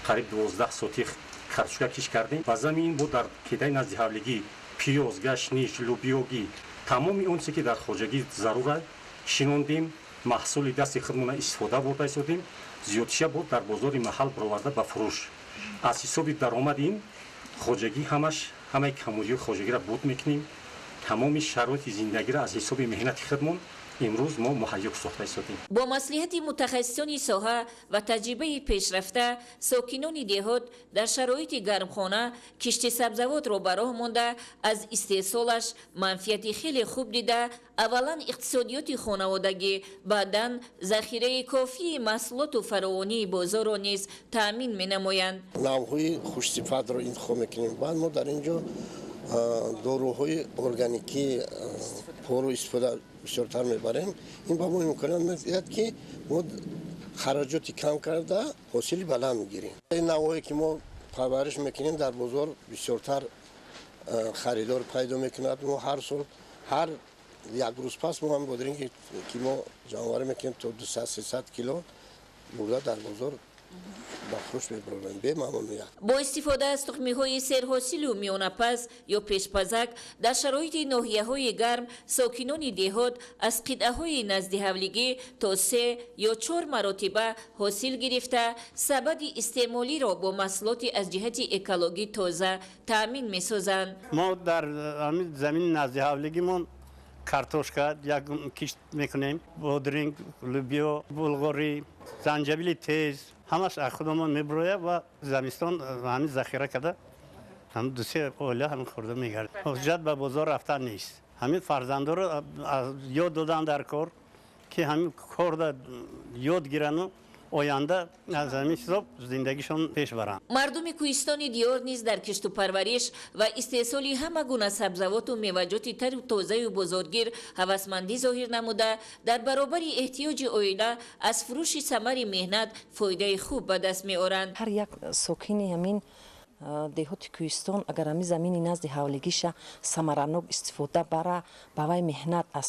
қариб 12 сотих картошка кишт кардем ва замин бо дар қитъаи наздиҳавлигӣ пиёз, гашниш, лӯбиёгӣ, тамоми он чизе ки дар хоҷагӣ зарур аст шинондем, маҳсули дасти худмона истифода бурда истодем, зиёдтиша буд дар бозори маҳал бароварда ба фурӯш. Аз ҳисоби даромади ин хоҷагӣ ҳамаш ҳамаи камбудиҳои хоҷагиро буд мекунем, тамоми шароити зиндагиро аз ҳисоби меҳнати худмон имрӯз мо муҳайё сохта истодем. Бо маслиҳати мутахассисони соҳа ва таҷрибаи пешрафта, сокинони деҳот дар шароити гармхона кишти сабзавотро ба роҳ монда, аз истеҳсолаш манфиати хеле хуб дида, аввалан иқтисодиёти хонаводагӣ, баъдан захираи кофии маҳсулоту фаровонии бозорро низ таъмин менамоянд. Навъҳои хушсифатро интихоб мекунем. Баъд мо дар ин ҷо доруҳои органикӣ пору истифода бисёртар мебарем. Ин ба мо имконият медиҳад, ки мо хароҷоти кам карда ҳосили баланд мегирем. Ин навъҳое ки мо парвариш мекунем, дар бозор бисёртар харидор пайдо мекунад. Мо ҳар сол, ҳар як рӯз пас мо ҳам бодиринг ки мо ҷамъоварӣ мекунем, то 200-300 кило бурда дар бозор ба фурӯш мебарорем бемамнуният. Бо истифода аз тухмиҳои серҳосилу миёнапаз ё пешпазак дар шароити ноҳияҳои гарм, сокинони деҳот аз қитъаҳои наздиҳавлигӣ то 3 ё 4 маротиба ҳосил гирифта, сабади истеъмолиро бо маҳсулоти аз ҷиҳати экологӣ тоза таъмин месозанд. Мо дар ҳамин замини наздиҳавлигимон картошка як кишт мекунем, бодринг, лӯбиё, булғорӣ, занҷабили тез, ҳамаш аз худамон мебурояд ва замистон ҳамин захира карда ҳам 2-3 оила ҳамин хӯрда мегардем. Ҳоҷат ба бозор рафтан нест. Ҳамин фарзандоро ёд додан дар кор, ки ҳамин корда ёд гирану оянда аз ҳамин ҳисоб зиндагишон пеш баранд. Мардуми кӯҳистони диёр низ дар кишту парвариш ва истеҳсоли ҳама гуна сабзавоту меваҷоти тару тозаю бозоргир ҳавасмандӣ зоҳир намуда, дар баробари эҳтиёҷи оила аз фурӯши самари меҳнат фоидаи хуб ба даст меоранд. Ҳар як сокини ҳамин деҳоти кӯҳистон агар ҳамин замини назди ҳавлигиша самаранок истифода бара, ба вай меҳнат аз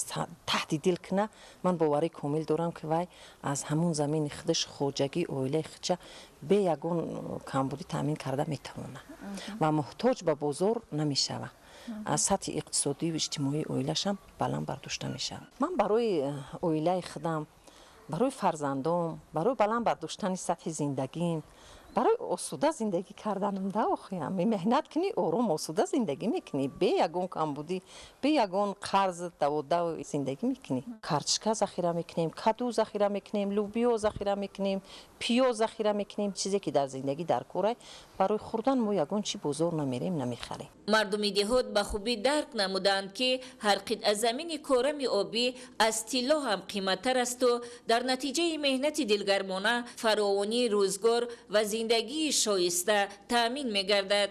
таҳти дил куна, ман боварӣ комил дорам, ки вай аз ҳамун замини худаш хоҷагии оилаи худша бе ягон камбудӣ таъмин карда метавонад ва муҳтоҷ ба бозор намешавад. Аз сатҳи иқтисодию иҷтимоии оилашам баланд бардошта мешавад. Ман барои оилаи худам, барои фарзандом, барои баланд бардоштани сатҳи зиндагим, барои осуда зиндагӣ карданам да охиям. Меҳнат кунӣ, ором осуда зиндагӣ мекунӣ, бе ягон камбудӣ, бе ягон қарз даводав зиндагӣ мекунӣ. Картошка захира мекунем, каду захира мекунем, лӯбиё захира мекунем, пиёз захира мекунем. Чизе ки дар зиндагӣ дар корай, барои хӯрдан мо ягон чи бозор намерем, намехарем. Мардуми деҳот ба хубӣ дарк намуданд, ки ҳар қитъа замини корами обӣ аз тилло ҳам қиматтар асту дар натиҷаи меҳнати дилгармона фаровонии рӯзгор ва зиндагии шоиста таъмин мегардад.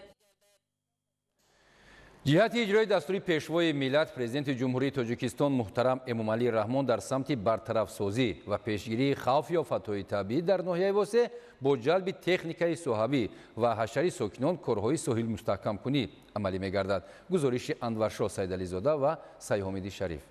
Ҷиҳати иҷрои дастури Пешвои миллат, Президенти Ҷумҳурии Тоҷикистон муҳтарам Эмомалӣ Раҳмон дар самти бартарафсозӣ ва пешгирии хавфи офатҳои табиӣ дар ноҳияи Восеъ бо ҷалби техникаи соҳавӣ ва ҳашари сокинон корҳои соҳилмустаҳкамкунӣ амалӣ мегардад. Гузориши Анваршоҳ Сайдализода ва Сайҳомиди Шариф.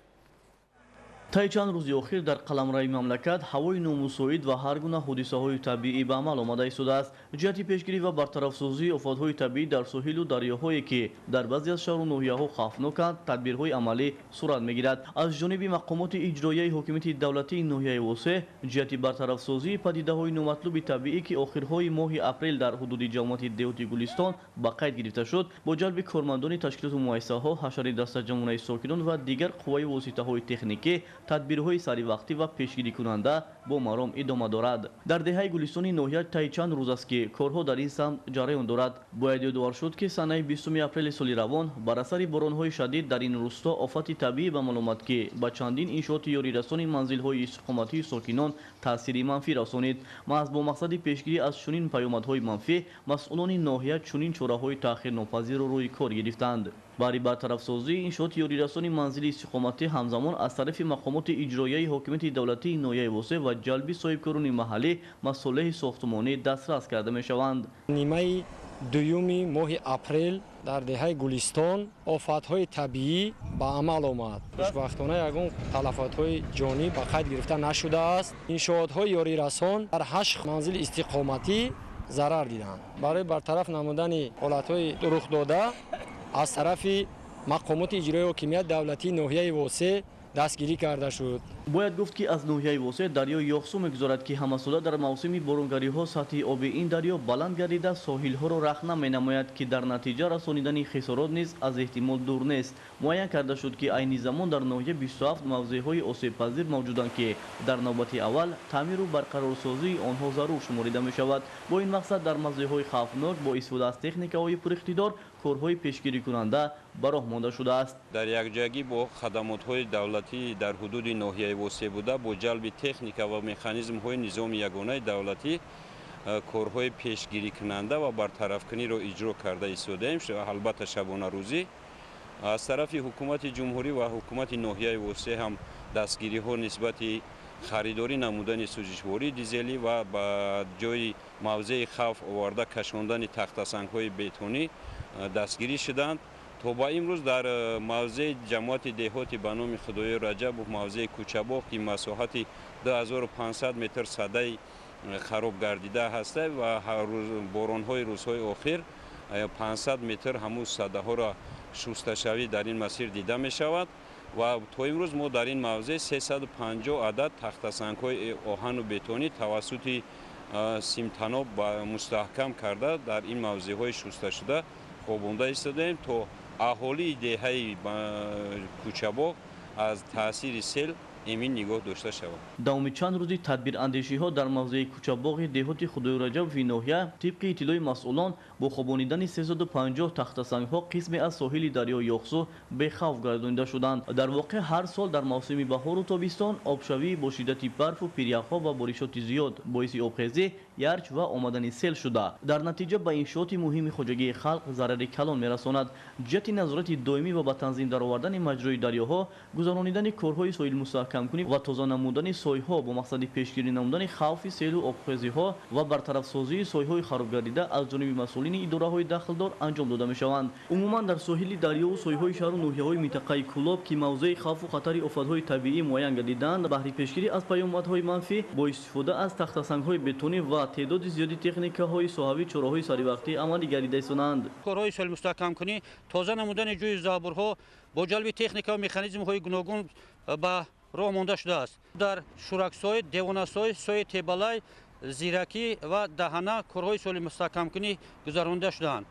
Таи чанд рӯзи охир дар қаламрави мамлакат ҳавои номусоид ва ҳар гуна ҳодисаҳои табиӣ ба амал омада истодааст. Ҷиҳати пешгирӣ ва бартарафсозии офатҳои табиӣ дар соҳилу дарёҳое, ки дар баъзе аз шаҳру ноҳияҳо хавфноканд, тадбирҳои амалӣ сурат мегирад. Аз ҷониби мақомоти иҷроияи ҳокимияти давлатии ноҳияи Восеъ ҷиҳати бартарафсозии падидаҳои номатлуби табиӣ, ки охирҳои моҳи апрел дар ҳудуди ҷамоати деҳоти Гулистон ба қайд гирифта шуд, бо ҷалби кормандони ташкилоту муассисаҳо, ҳашари дастаҷамъонаи сокинон ва дигар қувваи воситаҳои техникӣ Тадбирҳои саривақтӣ ва пешгирикунанда бо маром идома дорад. Дар деҳаи Гулистони ноҳия таи чанд рӯз аст, ки корҳо дар ин самт ҷараён дорад. Бояд ёдовар шуд, ки санаи 20 апрели соли равон бар асари боронҳои шадид дар ин рӯсто офати табиӣ ба амал омад, ки ба чандин иншооти ёрирасони манзилҳои истиқоматии сокинон таъсири манфӣ расонид. Маҳз бо мақсади пешгирӣ аз чунин паёмадҳои манфӣ масъулони ноҳия чунин чораҳои таъхирнопазирро рӯи кор гирифтанд. Баҳри бартарафсозии иншооти ёрирасони манзили истиқоматӣ ҳамзамон аз тарафи мақомоти иҷроияи ҳокимияти давлатии ноҳияи Восеъ ва ҷалби соҳибкорони маҳаллӣ масолеҳи сохтмонӣ дастрас карда мешаванд. Нимаи дуюми моҳи апрел дар деҳаи Гулистон офатҳои табиӣ ба амал омад. Хушбахтона, ягон талафотҳои ҷонӣ ба қайд гирифта нашудааст. Иншоотҳои ёрирасон дар ҳашт манзили истиқоматӣ зарар диданд. Барои бартараф намудани ҳолатҳои рухдода аз тарафи мақомоти иҷроии ҳокимияти давлатии ноҳияи Восеъ дастгирӣ карда шуд. Бояд гуфт, ки аз ноҳияи Восеъ дарёи Ёхсу мегузарад, ки ҳамасола дар мавсими боронгариҳо сатҳи оби ин дарё баланд гардида, соҳилҳоро рахна менамояд, ки дар натиҷа расонидани хисорот низ аз эҳтимол дур нест. Муайян карда шуд, ки айни замон дар ноҳия 27 мавзеъҳои осебпазир мавҷуданд, ки дар навбати аввал таъмиру барқарорсозии онҳо зарур шуморида мешавад. Бо ин мақсад дар мавзеъҳои хавфнок бо истифода аз техникаҳои пуриқтидор корҳои пешгирикунанда ба роҳ монда шудааст. Дар якҷоягӣ бо хадамотҳои давлатӣ дар ҳудуди ноҳияи Восеъ буда, бо ҷалби техника ва механизмҳои низоми ягонаи давлатӣ корҳои пешгирикунанда ва бартарафкуниро иҷро карда истодаем, албатта шабонарӯзӣ. Аз тарафи ҳукумати ҷумҳурӣ ва ҳукумати ноҳияи Восеъ ҳам дастгириҳо нисбати харидорӣ намудани сӯзишвории дизелӣ ва ба ҷои мавзеи хавф оварда кашондани тахтасангҳои бетонӣ дастгирӣ шуданд. То ба имрӯз дар мавзеи ҷамоати деҳоти ба номи Худоёр Раҷабов, мавзеи Кӯчабоғ, ки масоҳати 2500 метр садаи хароб гардида ҳаста ва боронҳои рӯзҳои охир 500 метр ҳамун садаҳоро шусташавӣ дар ин масир дида мешавад ва то имрӯз мо дар ин мавзеъ 350 адад тахтасангҳои оҳану бетонӣ тавассути симтаноб мустаҳкам карда дар ин мавзеъҳои шусташуда хобонда истодаем, то аҳолии деҳаи Кӯчабоғ аз таъсири сел эмин нигоҳ дошта шавад. Давоми чанд рӯзи тадбирандешиҳо дар мавзеи Кӯчабоғи деҳоти Худоёр Раҷабови ноҳия, тибқи иттилои масъулон, бо хобонидани 350 тахтасангҳо қисме аз соҳили дарёи Ёхсу бехавф гардонида шуданд. Дар воқеъ, ҳар сол дар мавсими баҳору тобистон обшавӣ бо шиддати барфу пиряхҳо ва боришоти зиёд боиси обхезӣ, ярч ва омадани сел шуда, дар натиҷа ба иншооти муҳими хоҷагии халқ зарари калон мерасонад. Ҷиҳати назорати доимӣ ва ба танзим даровардани маҷрои дарёҳо, гузаронидани корҳои соҳилмустаҳкамкунӣ ва тоза намудани сойҳо бо мақсади пешгирӣ намудани хавфи селу обхезиҳо ва бартарафсозии сойҳои харобгардида аз ҷониби масъулини идораҳои дахлдор анҷом дода мешаванд. Умуман, дар соҳили дарёву сойҳои шаҳру ноҳияҳои минтақаи Кӯлоб, ки мавзеи хавфу хатари офатҳои табиӣ муайян гардидаанд, баҳри пешгирӣ аз паёмадҳои манфӣ бо истифода аз тахтасангҳои бетонӣ ва теъдоди зиёди техникаҳои соҳавӣ чораҳои саривақтӣ амалӣ гардида истодаанд. Корҳои соҳилмустаҳкамкунӣ, тоза намудани ҷӯи забурҳо бо ҷалби техника ва механизмҳои гуногун ба роҳ монда шудааст. Дар Шӯраксой, Девонасой, сои Тебалай, Зиракӣ ва Даҳана корҳои соҳилмустаҳкамкунӣ гузаронида шудаанд.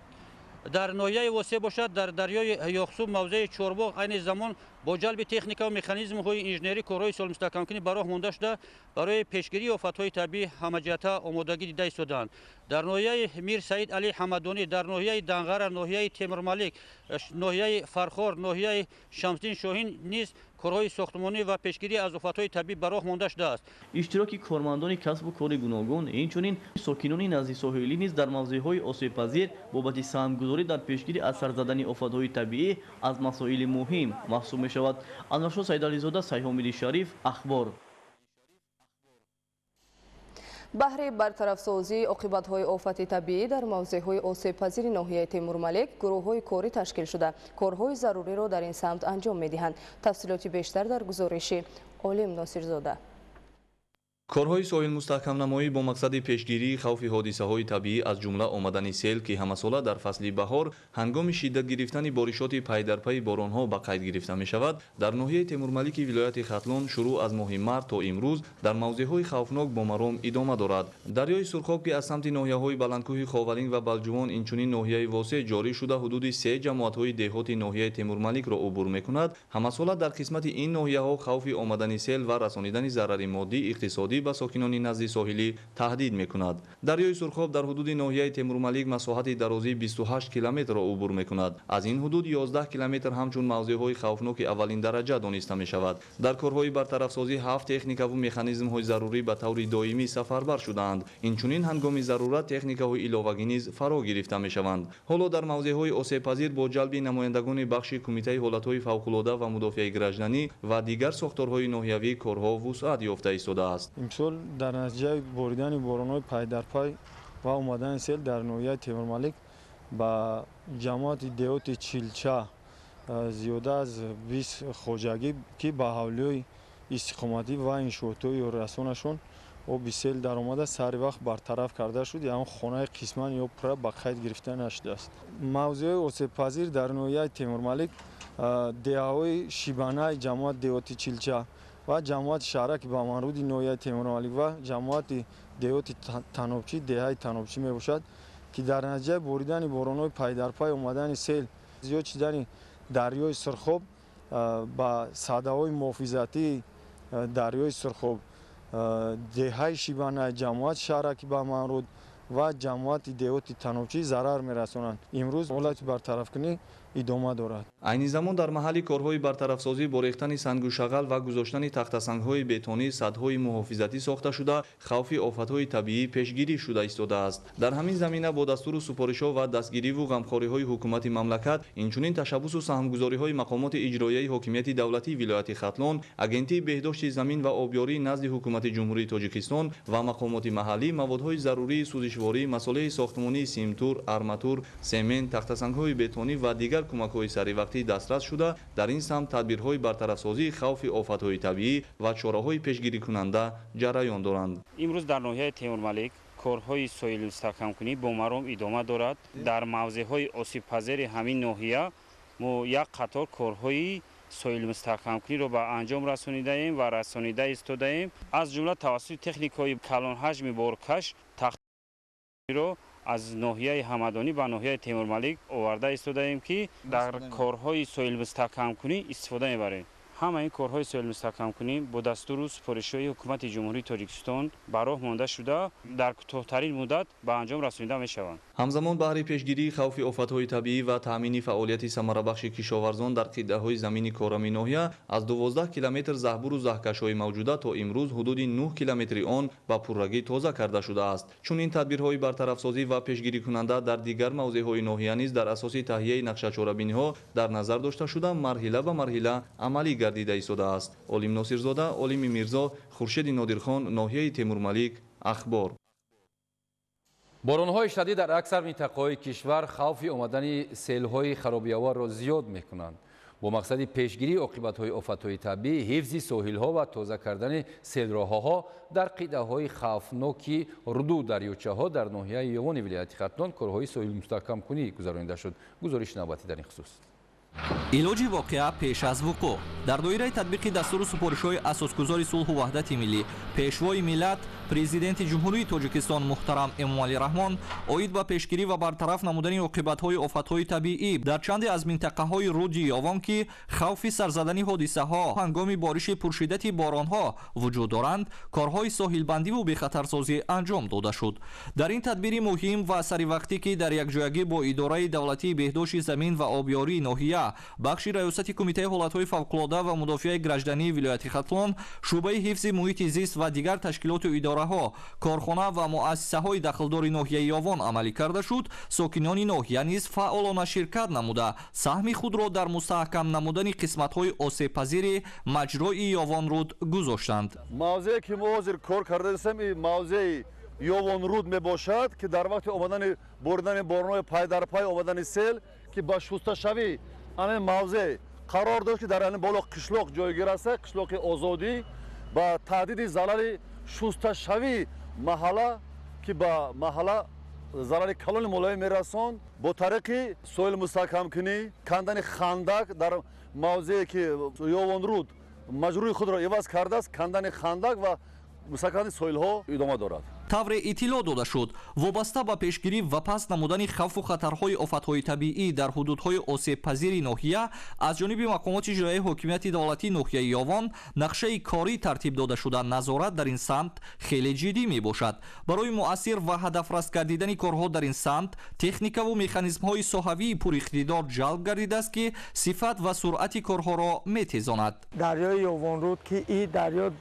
Дар ноҳияи Восеъ бошад, дар дарёи Ёхсу, мавзеи Чорбоғ, айни замон бо ҷалби техника ва механизмҳои инженерӣ корҳои соҳилмустаҳкамкунӣ ба роҳ монда шуда, барои пешгирии офатҳои табиӣ ҳамаҷиҳата омодагӣ дида истодаанд. Дар ноҳияи Мир Саид Али Ҳамадонӣ, дар ноҳияи Данғара, ноҳияи Темурмалик, ноҳияи Фархор, ноҳияи Шамсиддин Шоҳин низ корҳои сохтмонӣ ва пешгирӣ аз офатҳои табиӣ ба роҳ монда шудааст. Иштироки кормандони касбу кори гуногун, инчунин сокинони назди соҳилӣ низ дар мавзеъҳои осебпазир бобати саҳмгузорӣ дар пешгирӣ аз сар задани офатҳои табиӣ аз масоили муҳим маҳсуб мешавад. Анваршоҳ Саидализода, Сайҳомиди Шариф, Ахбор. Баҳри бартарафсозии оқибатҳои офати табиӣ дар мавзеъҳои осебпазири ноҳияи Темурмалик гурӯҳҳои корӣ ташкил шуда, корҳои заруриро дар ин самт анҷом медиҳанд. Тафсилоти бештар дар гузориши Олим Носирзода. Корҳои соҳилмустаҳкамнамоӣ бо мақсади пешгирии хавфи ҳодисаҳои табиӣ, аз ҷумла омадани сел, ки ҳамасола дар фасли баҳор ҳангоми шиддат гирифтани боришоти пайдарпайи боронҳо ба қайд гирифта мешавад, дар ноҳияи Темурмалики вилояти Хатлон шурӯъ аз моҳи март то имрӯз дар мавзеъҳои хавфнок бо маром идома дорад. Дарёи Сурхоб, ки аз самти ноҳияҳои баландкӯҳи Ховалинг ва Балҷувон, инчунин ноҳияи Восеъ ҷорӣ шуда, ҳудуди се ҷамоатҳои деҳоти ноҳияи Темурмаликро убур мекунад, ҳамасола дар қисмати ин ноҳияҳо хавфи омадани сел ва расонидани зарари моддӣ иқтисодӣ ба сокинони назди соҳилӣ таҳдид мекунад. Дарёи Сурхоб дар ҳудуди ноҳияи Темурмалик масоҳати дарозии 28 километрро убур мекунад. Аз ин ҳудуд 11 километр ҳамчун мавзеъҳои хавфноки аввалин дараҷа дониста мешавад. Дар корҳои бартарафсозӣ 7 техникаву механизмҳои зарурӣ ба таври доимӣ сафарбар шудаанд. Инчунин ҳангоми зарурат техникаҳои иловагӣ низ фаро гирифта мешаванд. Ҳоло дар мавзеъҳои осебпазир бо ҷалби намояндагони бахши Кумитаи ҳолатҳои фавқулода ва мудофиаи гражданӣ ва дигар сохторҳои ноҳиявӣ корҳо вусъат ёфта истодааст. Имсол дар натиҷаи боридани боронҳои пайдарпай ва омадани сел дар ноҳияи Темурмалик ба ҷамоати деҳоти Чилча зиёда аз 20 хоҷагӣ, ки ба ҳавлиҳои истиқоматӣ ва иншоотҳои ёрирасонашон оби сел даромада, сари вақт бартараф карда шуд, ягон хонаи қисман ё пурра ба қайд гирифта нашудааст. Мавзеъҳои осебпазир дар ноҳияи Темурмалик деҳаҳои Шибанаи ҷамоати деҳоти Чилча ва ҷамоати шаҳраки Баманруди ноҳияи Темурмалик ва ҷамоати деҳоти Танобчӣ, деҳаи Танобчӣ мебошад, ки дар натиҷаи боридани боронҳои пайдарпай, омадани сел, зиёд шудани дарёи Сурхоб ба садаҳои муҳофизатии дарёи Сурхоб, деҳаи Шибана, ҷамоати шаҳраки Баманруд ва ҷамоати деҳоти Танобчӣ зарар мерасонанд. Имрӯз ҳолати бартарафкунӣ идома дорад. Айни замон дар маҳалли корҳои бартарафсозӣ бо рехтани сангу шағал ва гузоштани тахтасангҳои бетонӣ садҳои муҳофизатӣ сохта шуда, хавфи офатҳои табиӣ пешгирӣ шуда истодааст. Дар ҳамин замина бо дастуру супоришҳо ва дастгириву ғамхориҳои ҳукумати мамлакат, инчунин ташаббусу саҳмгузориҳои мақомоти иҷроияи ҳокимияти давлатии вилояти Хатлон, Агентии беҳдошти замин ва обёрӣ назди ҳукумати Ҷумҳурии Тоҷикистон ва мақомоти маҳаллӣ маводҳои зарурии сӯзишворӣ, масолеҳи сохтмонии симтур, арматур, семент, тахтасангҳои бетонӣ ва дигар кӯмакҳои саривақтӣ дастрас шуда, дар ин самт тадбирҳои бартарафсозии хавфи офатҳои табиӣ ва чораҳои пешгирикунанда ҷараён доранд. Имрӯз дар ноҳияи Темурмалик корҳои соҳилмустаҳкамкунӣ бо маром идома дорад. Дар мавзеъҳои осебпазири ҳамин ноҳия мо як қатор корҳои соҳилмустаҳкамкуниро ба анҷом расонидаем ва расонида истодаем. Аз ҷумла тавассути техникаҳои калонҳаҷми боркаш тахтро аз ноҳияи Ҳамадонӣ ба ноҳияи Темурмалик оварда истодаем, ки дар корҳои соҳилмустаҳкамкунӣ истифода мебарем. Ҳама ин корҳои соҳилмустаҳкамкунӣ бо дастуру супоришҳои ҳукумати Ҷумҳурии Тоҷикистон ба роҳ монда шуда, дар кӯтоҳтарин муддат ба анҷом расонида мешаванд. Ҳамзамон баҳри пешгирии хавфи офатҳои табиӣ ва таъмини фаъолияти самарабахши кишоварзон дар қитъаҳои замини корами ноҳия аз 12 километр заҳбуру заҳкашҳои мавҷуда то имрӯз ҳудуди 9 километри он ба пуррагӣ тоза карда шудааст. Чунин тадбирҳои бартарафсозӣ ва пешгирикунанда дар дигар мавзеъҳои ноҳия низ дар асоси таҳияи нақшачорабиниҳо дар назар дошта шуда, марҳила ба марҳила амалӣ гардида истодааст. Олим Носирзода, Олими Мирзо, Хуршеди Нодирхон, ноҳияи Темурмалик, Ахбор. Боронҳои шадид дар аксар минтақаҳои кишвар хавфи омадани селҳои харобиоварро зиёд мекунанд. Бо мақсади пешгирии оқибатҳои офатҳои табиӣ, ҳифзи соҳилҳо ва тоза кардани селроҳаҳо дар қитъаҳои хавфноки руду дарёчаҳо дар ноҳияи Ёвони вилояти Хатлон корҳои соҳилмустаҳкамкунӣ гузаронида шуд. Гузориши навбатӣ дар ин хусус. Илоҷи воқеа пеш аз вуқӯъ. Дар доираи татбиқи дастуру супоришҳои асосгузори сулҳу ваҳдати миллӣ, пешвои миллат, президенти Ҷумҳурии Тоҷикистон муҳтарам Эмомалӣ Раҳмон оид ба пешгирӣ ва бартараф намудани оқибатҳои офатҳои табиӣ дар чанде аз минтақаҳои руди Ёвон, ки хавфи сарзадани ҳодисаҳо ҳангоми бориши пуршиддати боронҳо вуҷуд доранд, корҳои соҳилбандиву бехатарсозӣ анҷом дода шуд. Дар ин тадбири муҳим ва саривақтӣ, ки дар якҷоягӣ бо Идораи давлатии беҳдошти замин ва обёрии ноҳия, бахши раёсати Кумитаи ҳолатҳои фавқулода ва мудофиаи граждании вилояти Хатлон, шӯъбаи ҳифзи муҳити зист ва дигар ташкилоту идораҳо, корхона ва муассисаҳои дахлдори ноҳияи Ёвон амалӣ карда шуд, сокинони ноҳия низ фаъолона ширкат намуда, саҳми худро дар мустаҳкам намудани қисматҳои осебпазири маҷрои Ёвонруд гузоштанд. Мавзее ки мо ҳозир кор кардаистем, ин мавзеи Ёвонруд мебошад, ки дар вақти омадани боридани боронҳои пайдарпай, омадани сел, ки ба шусташавӣ ана мавзеъ қарор дошт, ки дар ани боло қишлоқ ҷойгир аст, қишлоқи Озодӣ, ба таҳдиди залали Шусташавии маҳалла, ки ба маҳалла зарари калони молиявӣ мерасонд, бо тариқи соҳил мустаҳкамкунӣ, кандани хандак дар мавзее ки Ёвонруд маҷрӯи худро иваз кардааст, кандани хандак ва мустаҳкам кардани соҳилҳо идома дорад. Тавре иттилоъ дода шуд, вобаста ба пешгирӣ ва паст намудани хавфу хатарҳои офатҳои табиӣ дар ҳудудҳои осебпазири ноҳия аз ҷониби мақомоти иҷроияи ҳокимияти давлатии ноҳияи Ёвон нақшаи корӣ тартиб дода шуда, назорат дар ин самт хеле ҷиддӣ мебошад. Барои муассир ва ҳадафраст гардидани корҳо дар ин самт техникаву механизмҳои соҳавии пуриқтидор ҷалб гардидааст, ки сифат ва суръати корҳоро метезонад. Дарёи Ёвонруд, ки ин дарё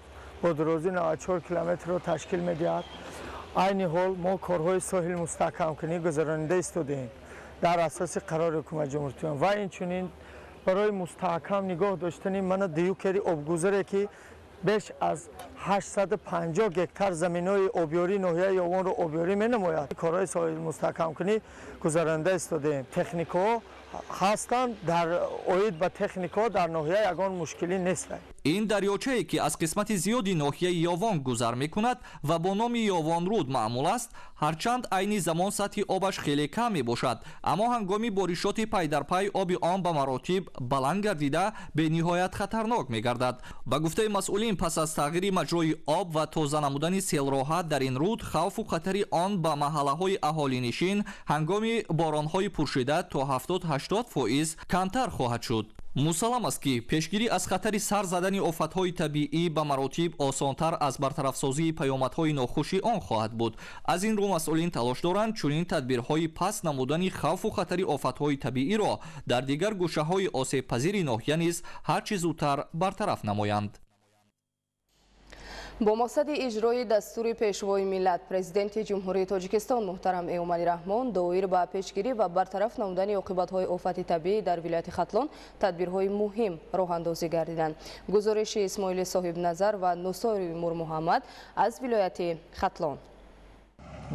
бо дарозии 94 километрро ташкил медиҳад, айни ҳол мо корҳои соҳил мустаҳкамкунӣ гузаронида истодаем дар асоси қарори ҳукумати ҷумҳурии ва инчунин барои мустаҳкам нигоҳ доштани мана дюкери обгузаре, ки беш аз 850 гектар заминҳои обёрии ноҳияи Ёвонро обёрӣ менамояд, корҳои соҳил мустаҳкамкунӣ гузаронида истодаем. Техникаҳо ҳастанд, дар оид ба техникаҳо дар ноҳия ягон мушкилӣ нест. Ин дарёчае, ки аз қисмати зиёди ноҳияи Ёвон гузар мекунад ва бо номи Ёвонруд маъмул аст, ҳарчанд айни замон сатҳи обаш хеле кам мебошад, аммо ҳангоми боришоти пайдарпай оби он ба маротиб баланд гардида бениҳоят хатарнок мегардад. Ба гуфтаи масъулин, пас аз тағйири маҷрои об ва тоза намудани селроҳа дар ин руд, хавфу хатари он ба маҳаллаҳои аҳолинишин ҳангоми боронҳои пуршиддат то 70-80% камтар хоҳад шуд. Мусаллам аст, ки пешгирӣ аз хатари сар задани офатҳои табиӣ ба маротиб осонтар аз бартарафсозии паёмадҳои нохуши он хоҳад буд. Аз ин рӯ масъулин талош доранд чунин тадбирҳои паст намудани хавфу хатари офатҳои табииро дар дигар гӯшаҳои осебпазири ноҳия низ ҳар чӣ зудтар бартараф намоянд. Бо мақсади иҷрои дастури Пешвои миллат, Президенти Ҷумҳурии Тоҷикистон муҳтарам Эмомалӣ Раҳмон доир ба пешгирӣ ва бартараф намудани оқибатҳои офати табиӣ дар вилояти Хатлон тадбирҳои муҳим роҳандозӣ гардиданд. Гузориши Исмоили Соҳибназар ва Нусори Мурмуҳаммад аз вилояти Хатлон.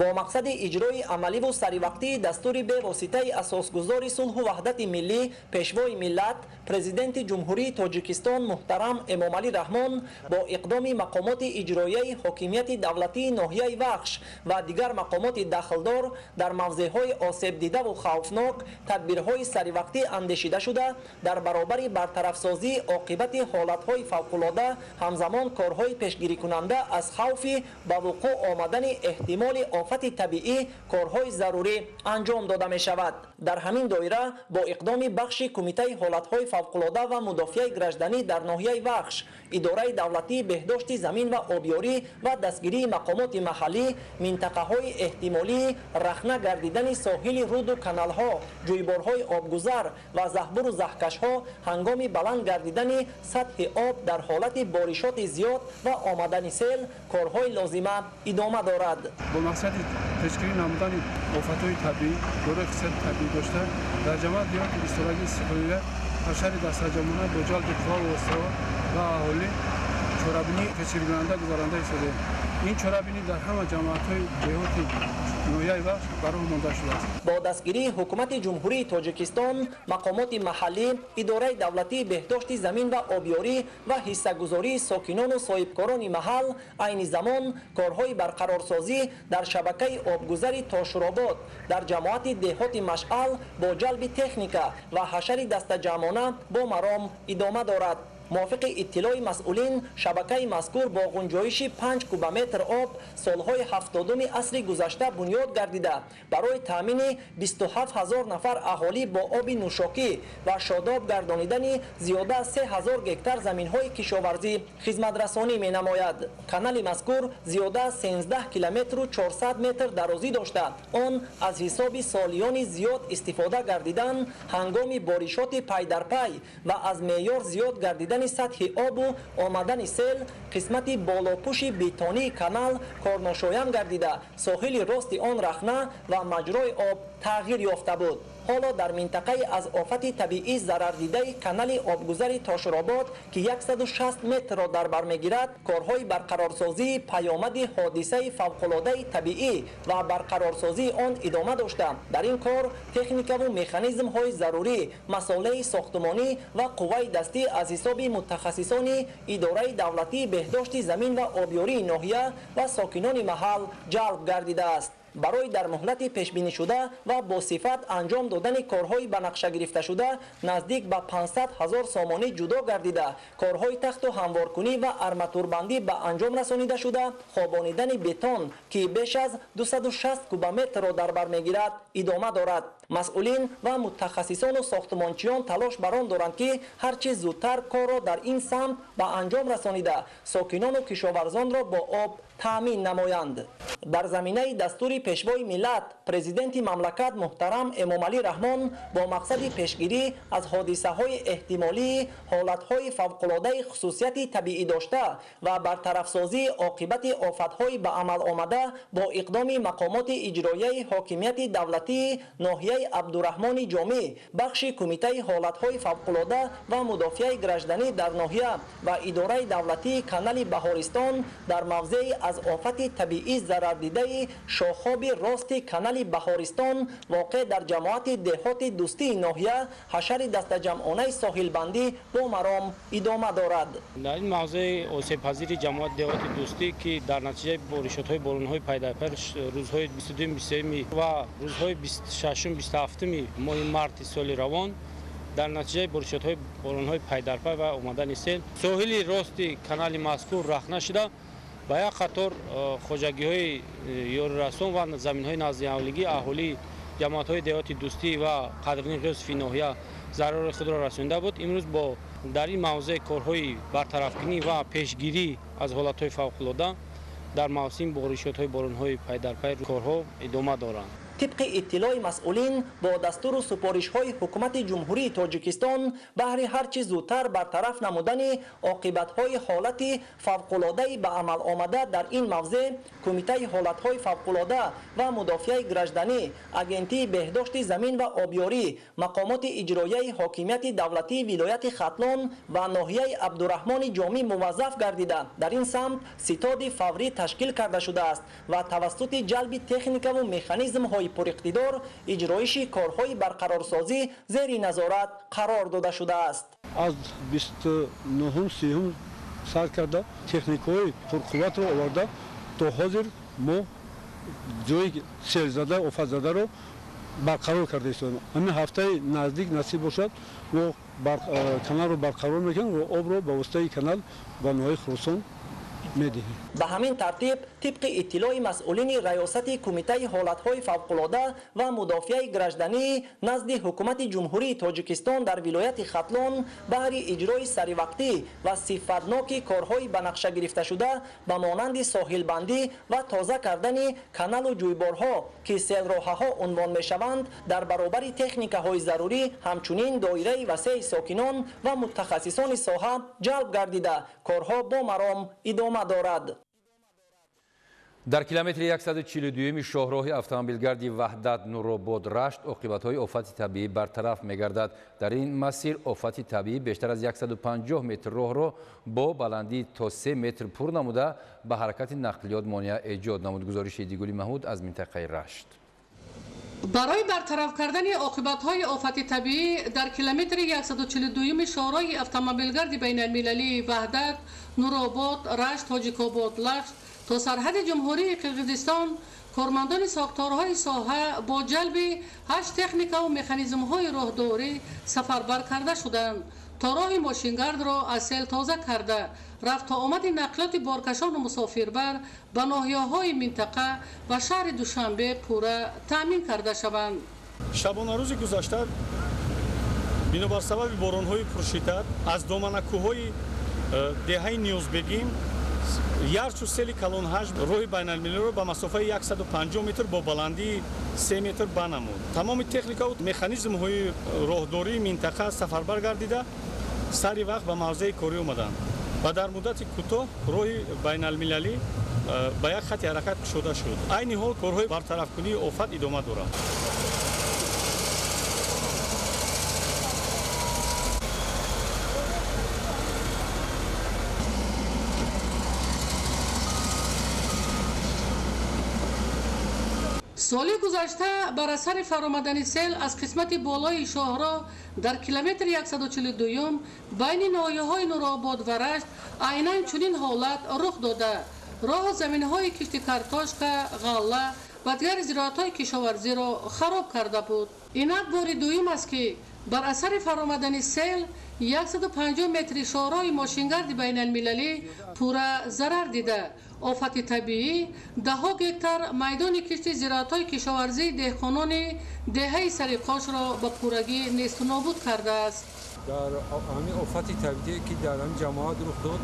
Бо мақсади иҷрои амаливу саривақтии дастури бевоситаи асосгузори сулҳу ваҳдати миллӣ, Пешвои миллат, Президенти Ҷумҳурии Тоҷикистон муҳтарам Эмомалӣ Раҳмон бо иқдоми мақомоти иҷроияи ҳокимияти давлатии ноҳияи Вахш ва дигар мақомоти дахлдор дар мавзеъҳои осебдидаву хавфнок тадбирҳои саривақтӣ андешида шуда, дар баробари бартарафсозии оқибати ҳолатҳои фавқулода ҳамзамон корҳои пешгирикунанда аз хавфи ба вуқӯъ омадани эҳтимоли офати табиӣ корҳои зарурӣ анҷом дода мешавад. Дар ҳамин доира бо иқдоми бахши Кумитаи ҳолатҳои фавқулода ва мудофиаи гражданӣ дар ноҳияи Вахш, Идораи давлатии беҳдошти замин ва обёрӣ ва дастгирии мақомоти маҳаллӣ минтақаҳои эҳтимолии рахна гардидани соҳили руду каналҳо, ҷӯйборҳои обгузар ва заҳбуру заҳкашҳо ҳангоми баланд гардидани сатҳи об дар ҳолати боришоти зиёд ва омадани сел корҳои лозима идома дорад. Бо мақсади пешгирӣ намудани офатҳои табиӣ дорои хусусияти табиӣ дошта дар ҷамоат деҳоти бистсолагии истиқлолият ҳашари дастаҷамъона бо ҷалби қувва воситаҳо ва аҳолӣ чорабинии пешгирикунанда гузаронда истодаем. Ин чорабинӣ дар ҳама ҷамоатҳои деҳоти ноҳияи Вахш ба роҳ монда шудааст. Бо дастгирии ҳукумати Ҷумҳурии Тоҷикистон, мақомоти маҳаллӣ, Идораи давлатии беҳдошти замин ва обёрӣ ва ҳиссагузории сокинону соҳибкорони маҳал айни замон корҳои барқарорсозӣ дар шабакаи обгузари Тошуробод дар ҷамоати деҳоти Машъал бо ҷалби техника ва ҳашари дастаҷамъона бо маром идома дорад. Мувофиқи иттилои масъулин, шабакаи мазкур бо ғунҷоиши 5 кубометр об солҳои 70-уми асри гузашта бунёд гардида, барои таъмини 27 ҳазор нафар аҳолӣ бо оби нӯшокӣ ва шодоб гардонидани зиёда аз 3 ҳазор гектар заминҳои кишоварзӣ хизматрасонӣ менамояд. Канали мазкур зиёда аз 13 километру 400 метр дарозӣ дошта, он аз ҳисоби солиёни зиёд истифода гардидан ҳангоми боришоти пайдарпай ва аз меъёр зиёд гардидани сатҳи обу омадани сел қисмати болопӯши бетонии канал корношоям гардида, соҳили рости он рахна ва маҷрои об тағйир ёфта буд. Ҳоло дар минтақаи аз офати табиӣ зарардидаи канали обгузари Тошуробод, ки 160 метрро дар бар мегирад, корҳои барқарорсозии паёмади ҳодисаи фавқулодаи табиӣ ва барқарорсозии он идома дошта, дар ин кор техникаву механизмҳои зарурӣ, масолеҳи сохтумонӣ ва қувваи дастӣ аз ҳисоби мутахассисони идораи давлатии беҳдошти замин ва обёрии ноҳия ва сокинони маҳал ҷалб гардидааст. Барои дар муҳлати пешбинишуда ва бо сифат анҷом додани корҳои ба нақша гирифташуда наздик ба 500 ҳазор сомонӣ ҷудо гардида, корҳои тахту ҳамворкунӣ ва арматурбандӣ ба анҷом расонида шуда, хобонидани бетон, ки беш аз 260 кубометрро дар бар мегирад, идома дорад. Масъулин ва мутахассисону сохтумончиён талош бар он доранд, ки ҳар чӣ зудтар корро дар ин самт ба анҷом расонида, сокинону кишоварзонро бо об таъмин намоянд. Дар заминаи дастури пешвои миллат, президенти мамлакат муҳтарам Эмомалӣ Раҳмон бо мақсади пешгирӣ аз ҳодисаҳои эҳтимолии ҳолатҳои фавқулодаи хусусияти табиӣ дошта ва бартарафсозии оқибати офатҳои ба амал омада бо иқдоми мақомоти иҷроияи ҳокимияти давлатии ноҳияи Абдураҳмони Ҷомӣ, бахши кумитаи ҳолатҳои фавқулода ва мудофиаи гражданӣ дар ноҳия ва идораи давлатии канали Баҳористон дар мавзеи аз офати табиӣ зарардидаи шохоби рости канали Баҳористон воқеъ дар ҷамоати деҳоти Дӯстии ноҳия ҳашари дастаҷамъонаи соҳилбандӣ бо маром идома дорад. Дар ин мавзеи осебпазири ҷамоати деҳоти Дӯстӣ, ки дар натиҷаи боришотҳои боронҳои пайдарпай рӯзҳои 22, 23 ва рӯзҳои 26, 27 моҳи марти соли равон дар натиҷаи боришотҳои боронҳои пайдарпай ва омадани сел соҳили рости канали мазкур рахна шуда, ба як қатор хоҷагиҳои ёрирасон ва заминҳои наздиҳавлигӣ аҳолии ҷамоатҳои деҳоти Дӯстӣ ва Қадрини Ғиёсофи ноҳия зарари худро расонида буд. Имрӯз бо дар ин мавзеъ корҳои бартарафкунӣ ва пешгирӣ аз ҳолатҳои фавқулода дар мавсими боришотҳои боронҳои пайдарпай корҳо идома доранд. Тибқи иттилои масъулин, бо дастуру супоришҳои ҳукумати Ҷумҳурии Тоҷикистон баҳри ҳар чӣ зудтар бартараф намудани оқибатҳои ҳолати фавқулодаи ба амал омада дар ин мавзеъ, Кумитаи ҳолатҳои фавқулода ва мудофиаи гражданӣ, Агентии беҳдошти замин ва обёрӣ, мақомоти иҷроияи ҳокимияти давлатии вилояти Хатлон ва ноҳияи Абдураҳмони Ҷомӣ муваззаф гардида, дар ин самт ситоди фаврӣ ташкил карда шудааст ва тавассути ҷалби техникаву механизмҳои пуриқтидор иҷроиши корҳои барқарорсозӣ зери назорат қарор дода шудааст. Аз 29, 30 сар карда техникаҳои пурқувватро оварда, то ҳозир мо ҷои селзада, офатзадаро барқарор карда истодаем. Ҳамин ҳафтаи наздик насиб бошад, мо каналро барқарор мекунем ва обро ба воситаи канал ба ноҳияи Хуросон медиҳем. Ба ҳамин тартиб, тибқи иттилои масъулини раёсати Кумитаи ҳолатҳои фавқулода ва мудофиаи граждании назди ҳукумати Ҷумҳурии Тоҷикистон дар вилояти Хатлон баҳри иҷрои саривақтӣ ва сифатноки корҳои ба нақша гирифташуда ба монанди соҳилбандӣ ва тоза кардани каналу ҷӯйборҳо, ки селроҳаҳо унвон мешаванд, дар баробари техникаҳои зарурӣ ҳамчунин доираи васеи сокинон ва мутахассисони соҳа ҷалб гардида, корҳо бо маром идома дорад. Дар километри 142 шоҳроҳи автомобилгарди Ваҳдат Нуробод Рашт оқибатҳои офати табиӣ бартараф мегардад. Дар ин масир офати табиӣ бештар аз 150 метр роҳро бо баландии то 3 метр пур намуда ба ҳаракати нақлиёт монеа эҷод намуд. Гузориши Дигули Маҳмуд аз минтақаи Рашт. Барои бартараф кардани оқибатҳои офати табиӣ дар километри 142 шоҳроҳи автомобилгарди байналмилалии Ваҳдат Нуробод Рашт Тоҷикобод Лашт то сарҳади Ҷумҳурии Қирғизистон кормандони сохторҳои соҳа бо ҷалби 8 техникаву механизмҳои роҳдорӣ сафарбар карда шуданд, то роҳи мошингардро аз сел тоза карда, рафту омади нақлиёти боркашону мусофирбар ба ноҳияҳои минтақа ва шаҳри Душанбе пурра таъмин карда шаванд. Шабонарӯзи гузашта бинобар сабаби боронҳои пуршиддат аз доманакӯҳҳои деҳаи Ниёзбегим ярчу сели калонҳаҷм роҳи байналмилалиро ба масофаи 150 метр бо баландии 3 метр банамуд. Тамоми техникаву механизмҳои роҳдории минтақа сафарбар гардида, сари вақт ба мавзеи корӣ омаданд ва дар муддати кӯтоҳ роҳи байналмилалӣ ба як хати ҳаракат кушода шуд. Айни ҳол корҳои бартарафкунии офат идома дорад. Соли гузашта бар асари фаромадани сел аз қисмати болои шоҳроҳ дар километри 142 байни ноҳияҳои Нуробод ва Рашт айнан чунин ҳолат рух дода, роҳу заминҳои кишти картошка, ғалла ва дигар зироатҳои кишоварзиро хароб карда буд. Инак бори дуюм аст, ки бар асари фаромадани сел 150 метри шоҳроҳи мошингарди байналмилалӣ пурра зарар дида, офати табиӣ даҳҳо гектар майдони кишти зироатҳои кишоварзии деҳқонони деҳаи Сариқошро ба пуррагӣ несту нобуд кардааст. Дар ҳамин офати табиие, ки дар ҳамин ҷамоат рух дод,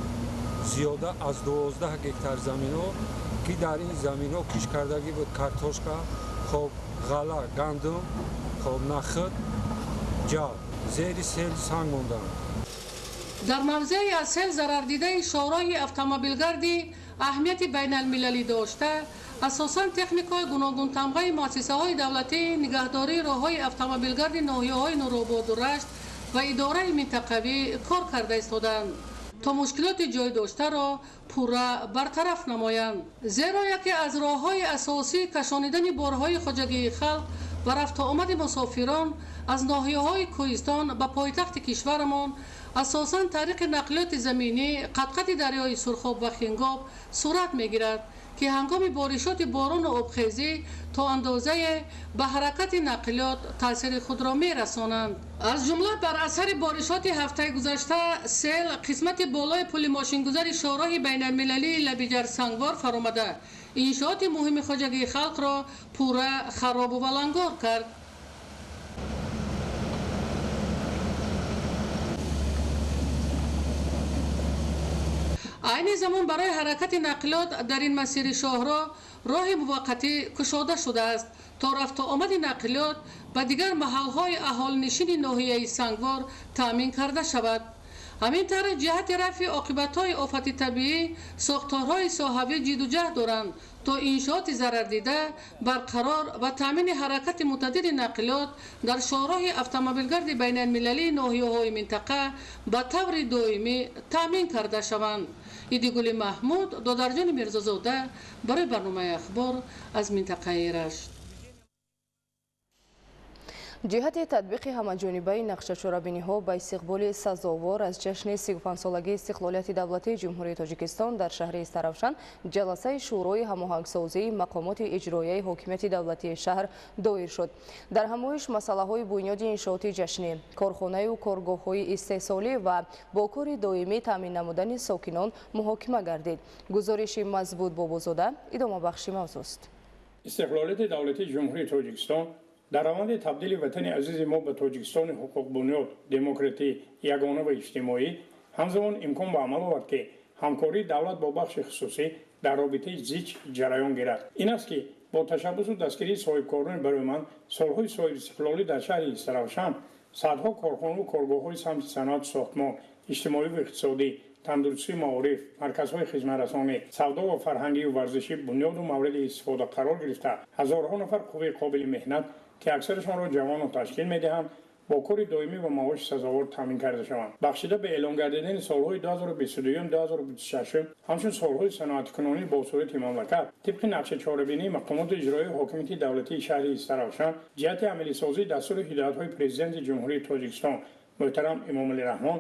зиёда аз 12 гектар заминҳо, ки дар ин заминҳо кишт кардагӣ буд картошка, хоб, ғалла, гандум, хоб, нахӯд, ҷав, зери сел санг монданд. Дар мавзеи аз сел зарардидаи шоҳроҳи автомобилгарди аҳамияти байналмилалӣ дошта, асосан техникаҳои гуногунтамғаи муассисаҳои давлатии нигаҳдории роҳҳои автомобилгарди ноҳияҳои Нурободу Рашт ва идораи минтақавӣ кор карда истоданд, то мушкилоти ҷой доштаро пурра бартараф намоянд. Зеро яке аз роҳҳои асосии кашонидани борҳои хоҷагии халқ ва рафтуомади мусофирон аз ноҳияҳои кӯҳистон ба пойтахти кишварамон асосан тариқи нақлиёти заминӣ қадқади дарёи Сурхоб ва Хингоб сурат мегирад, ки ҳангоми боришоти борону обхезӣ то андозае ба ҳаракати нақлиёт таъсири худро мерасонанд. Аз ҷумла бар асари боришоти ҳафтаи гузашта сел қисмати болои пули мошингузари шоҳроҳи байналмилалии Лабиҷар-Сангвор фаромада, иншооти муҳими хоҷагии халқро пурра харобу валангор кард. Айни замон барои ҳаракати нақлиёт дар ин масири шоҳроҳ роҳи муваққатӣ кушода шудааст, то рафтуомади нақлиёт ба дигар маҳалҳои аҳолинишини ноҳияи Сангвор таъмин карда шавад. Ҳамин тавр ҷиҳати рафъи оқибатҳои офати табиӣ сохторҳои соҳавӣ ҷидду ҷаҳд доранд, то иншооти зарардида барқарор ва таъмини ҳаракати мутаддиди нақлиёт дар шоҳроҳи автомобилгарди байналмилалии ноҳияҳои минтақа ба таври доимӣ таъмин карда шаванд. Идигули Маҳмуд, Додарҷони Мирзозода барои барномаи Ахбор аз минтақаи Рашт. Ҷиҳати татбиқи ҳамаҷонибаи нақшачорабиниҳо ба истиқболи сазовор аз ҷашни 35-солагии истиқлолияти давлатии Ҷумҳурии Тоҷикистон дар шаҳри Истаравшан ҷаласаи Шӯрои ҳамоҳангсозии мақомоти иҷроияи ҳокимияти давлатии шаҳр доир шуд. Дар ҳамоиш масъалаҳои бунёди иншооти ҷашнӣ, корхонаю коргоҳҳои истеҳсолӣ ва бо кори доимӣ таъмин намудани сокинон муҳокима гардид. Гузориши Мазбут Бобозода идомабахши мавзӯст. Истиқлолияти давлатии Ҷумҳурии Тоҷикистон дар раванди табдили ватани азизи мо ба Тоҷикистони ҳуқуқбунёд, демократӣ, ягона ва иҷтимоӣ ҳамзамон имкон ба амал овард, ки ҳамкории давлат бо бахши хусусӣ дар робитаи зич ҷараён гирад. Ин аст, ки бо ташаббусу дастгирии соҳибкорони барои солҳои соҳибистиқлолӣ дар шаҳри Истаравшан садҳо корхонаву коргоҳҳои самти саноату сохтмон, иҷтимоиву иқтисодӣ, тандурустию маориф, марказҳои хизматрасонӣ, савдо ва фарҳангию варзишӣ бунёду мавриди истифода қарор гирифта, ҳазорҳо нафар қувваи қобили меҳнат, ки аксарашонро ҷавонон ташкил медиҳанд, бо кори доимӣ ва маоши сазовор таъмин карда шаванд. Бахшида ба эълон гардидани солҳои 2022-2026 ҳамчун солҳои саноаткунонӣ бо сурати мамлакат, тибқи нақшачорабинии мақомоти иҷроии ҳокимияти давлатии шаҳри Истаравшан ҷиҳати амалисозии дастуру ҳидоятҳои Президенти Ҷумҳурии Тоҷикистон муҳтарам Эмомалӣ Раҳмон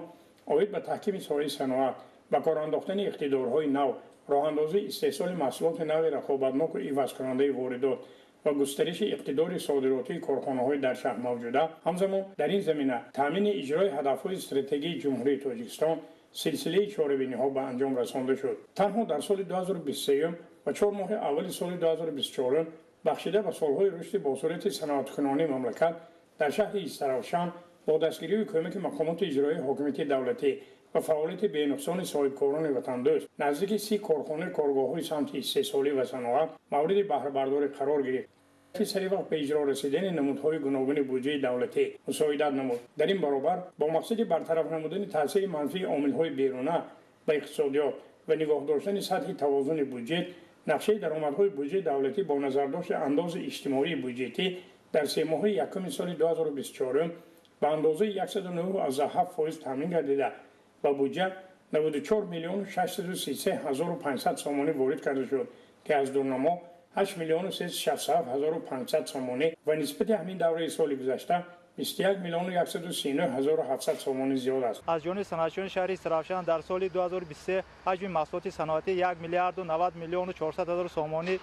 оид ба таҳкими соҳаи саноат, ба кор андохтани иқтидорҳои нав, роҳандозии истеҳсоли маҳсулоти нави рақобатноку ивазкунандаи воридот ва густариши иқтидори содиротии корхонаҳои дар шаҳр мавҷуда, ҳамзамон дар ин замина таъмини иҷрои ҳадафҳои стратегии Ҷумҳурии Тоҷикистон силсилаи чорабиниҳо ба анҷом расонда шуд. Танҳо дар соли 2023 ва 4 моҳи аввали соли 2024 бахшида ба солҳои рушди босуръати саноаткунонии мамлакат дар шаҳри Истаравшан бо дастгирию кӯмаки мақомоти иҷроии ҳокимияти давлатӣ ва фаъолияти бенуқсони соҳибкорони ватандӯст наздики 30 корхонаи коргоҳҳои самти истеҳсолӣ ва саноат мавриди баҳрабардорӣ қарор гирифт. Сари вақт ба иҷро расидани намудҳои гуногуни буҷаи давлатӣ мусоидат намуд. Дар ин баробар бо мақсади бартараф намудани таъсири манфии омилҳои беруна ба иқтисодиёт ва нигоҳ доштани сатҳи тавозуни буҷет, нақшаи даромадҳои буҷаи давлатӣ бо назардошти андози иҷтимоии буҷетӣ дар семоҳаи якуми соли 2024 ба андозаи 109,7% таъмин гардида, ба буҷа 94 633 500 сомонӣ ворид карда шуд, ки аз дурнамо 8 миллиону 367 ҳазору 500 сомонӣ ва нисбати ҳамин давраи соли гузашта 21 миллиону 139 ҳазору 700 сомонӣ зиёд аст. Аз ҷониби саноатчиёни шаҳри Истаравшан дар соли 2023 ҳаҷми маҳсулоти саноатӣ 1 миллиарду 90 миллиону 400 ҳазор сомонӣ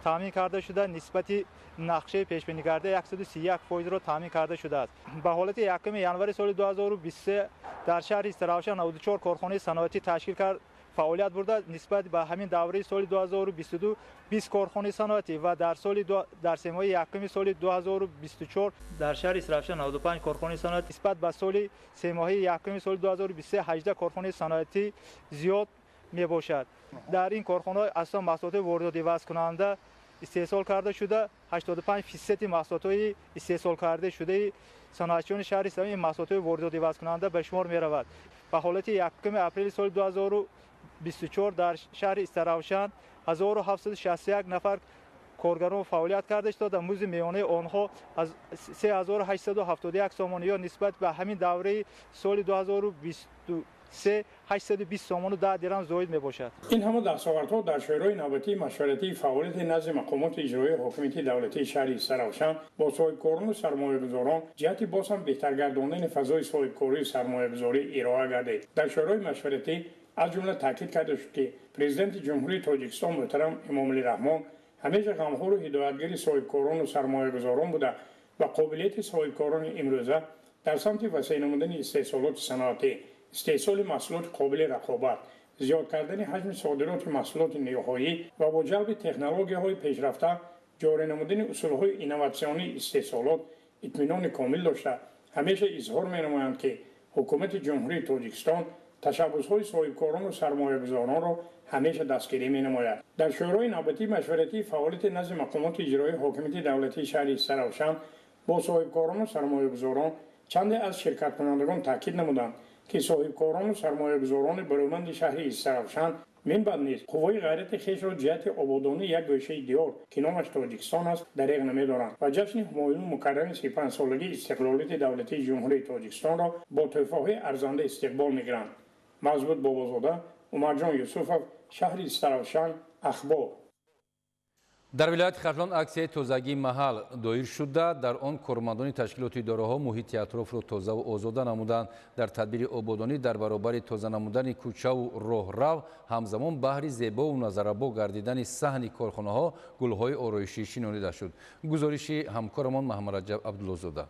таъмин карда шуда, нисбати нақшаи пешбинигарда 131%-ро таъмин карда шудааст. Ба ҳолати 1 январи соли 2023 дар шаҳри Истаравшан 94 корхонаи саноатӣ ташкил кард фаъолият бурда, нисбат ба ҳамин давраи соли 2022 20 корхонаи саноатӣ ва дар семоҳаи якуми соли 2024 дар шаҳри Истаравшан 95 корхонаи саноатӣ, нисбат ба соли семоҳаи якуми соли 2023 18 корхонаи саноатӣ зиёд мебошад. Дар ин корхонаҳо асосан маҳсулоти воридоти ивазкунанда истеҳсол карда шуда, 85% маҳсулотҳои истеҳсол карда шудаи саноатчиёни шаҳри Истаравшан ин маҳсулотҳои воридоти ивазкунанда ба шумор меравад. Ба ҳолати 1 апрели соли 2024 дар шаҳри Истаравшан 1761 нафар коргарон фаъолият карда шуда, музди миёнаи онҳо аз 3871 сомонӣ ё нисбат ба ҳамин давраи соли 2023 820 сомону 10 дирам зоид мебошад. Ин ҳама дастовардҳо дар шӯрои навбатии машваратии фаъолияти назди мақомоти иҷроии ҳокимияти давлатии шаҳри Истаравшан бо соҳибкорону сармоягузорон ҷиҳати боз ҳам беҳтар гардондани фазои соҳибкорию сармоягузорӣ ироа гардид. Дар шӯрои машваратӣ аз ҷумла таъкид карда шуд, ки Президенти Ҷумҳурии Тоҷикистон муҳтарам Эмомалӣ Раҳмон ҳамеша ғамхору ҳидоятгари соҳибкорону сармоягузорон буда ва қобилияти соҳибкорони имрӯза дар самти васеъ намудани истеҳсолоти саноатӣ, истеҳсоли маҳсулоти қобили рақобат, зиёд кардани ҳаҷми содироти маҳсулоти ниҳоӣ ва бо ҷалби технологияҳои пешрафта ҷорӣ намудани усулҳои инноватсионии истеҳсолот итминони комил дошта, ҳамеша изҳор менамоянд, ки ҳукумати Ҷумҳурии Тоҷикистон ташаббусҳои соҳибкорону сармоягузоронро ҳамеша дастгирӣ менамояд. Дар шӯрои навбатии машваратии фаъолияти назди мақомоти иҷроии ҳокимияти давлатии шаҳри Истаравшан бо соҳибкорону сармоягузорон чанде аз ширкаткунандагон таъкид намуданд, ки соҳибкорону сармоягузорони бароманди шаҳри Истаравшан минбаъд низ қувваи ғайрати хешро ҷиҳати ободонии як гӯшаи диёр, ки номаш Тоҷикистон аст, дареғ намедоранд ва ҷашни ҳумоюну мукаррами 35-солагии истиқлолияти давлатии Ҷумҳурии Тоҷикистонро бо тӯҳфаҳои арзанда истиқбол мегиранд. Мазбут Бобозода, Умарҷон Юсуфов, шаҳри Истаравшан, Ахбор. Дар вилояти Хатлон аксияи тозагии маҳал доир шуда, дар он кормандони ташкилоти идораҳо муҳити атрофро тозаву озода намуданд. Дар тадбири ободонӣ дар баробари тоза намудани кӯчаву роҳрав, ҳамзамон баҳри зебову назаррабо гардидани саҳни корхонаҳо гулҳои ороишӣ шинонида шуд. Гузориши ҳамкорамон Маҳаммадраҷаб Абдуллозода.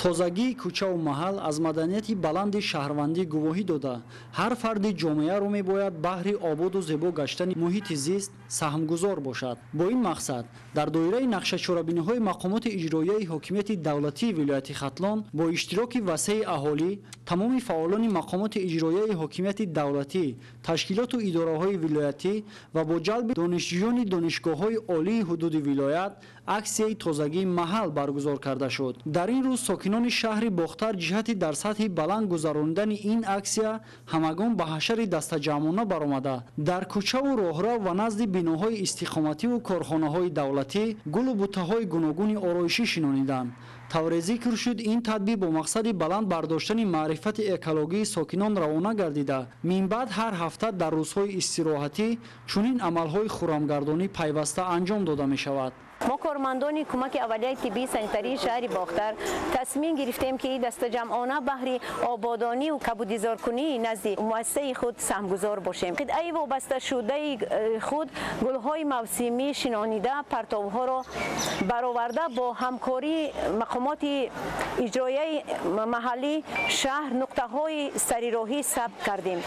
Тозагии кӯчаву маҳал аз маданияти баланди шаҳрвандӣ гувоҳӣ дода, ҳар фарди ҷомеаро мебояд баҳри ободу зебо гаштани муҳити зист саҳмгузор бошад. Бо ин мақсад дар доираи нақшачорабиниҳои мақомоти иҷроияи ҳокимияти давлатии вилояти Хатлон бо иштироки васеи аҳолӣ, тамоми фаъолони мақомоти иҷроияи ҳокимияти давлатӣ, ташкилоту идораҳои вилоятӣ ва бо ҷалби донишҷӯёни донишгоҳҳои олии ҳудуди вилоят аксияи тозагии маҳал баргузор карда шуд. Дар ин рӯз сокинони шаҳри Бохтар ҷиҳати дар сатҳи баланд гузаронидани ин аксия ҳамагон ба ҳашари дастаҷамъона баромада, дар кӯчаву роҳрав ва назди биноҳои истиқомативу корхонаҳои давлатӣ гулу буттаҳои гуногуни ороишӣ шинониданд. Тавре зикр шуд, ин тадбир бо мақсади баланд бардоштани маърифати экологии сокинон равона гардида, минбаъд ҳар ҳафта дар рӯзҳои истироҳатӣ чунин амалҳои хурамгардонӣ пайваста анҷом дода мешавад. Мо кормандони кӯмаки аввалияи тиббии санитарии шаҳри Бохтар тасмим гирифтем, ки дастаҷамъона баҳри ободонию кабудизоркунии назди муассисаи худ саҳмгузор бошем. Қитъаи вобасташудаи худ гулҳои мавсимӣ шинонида, партовҳоро бароварда, бо ҳамкории мақомоти иҷроияи маҳаллӣ шаҳр нуқтаҳои сарироҳӣ сабт кардем.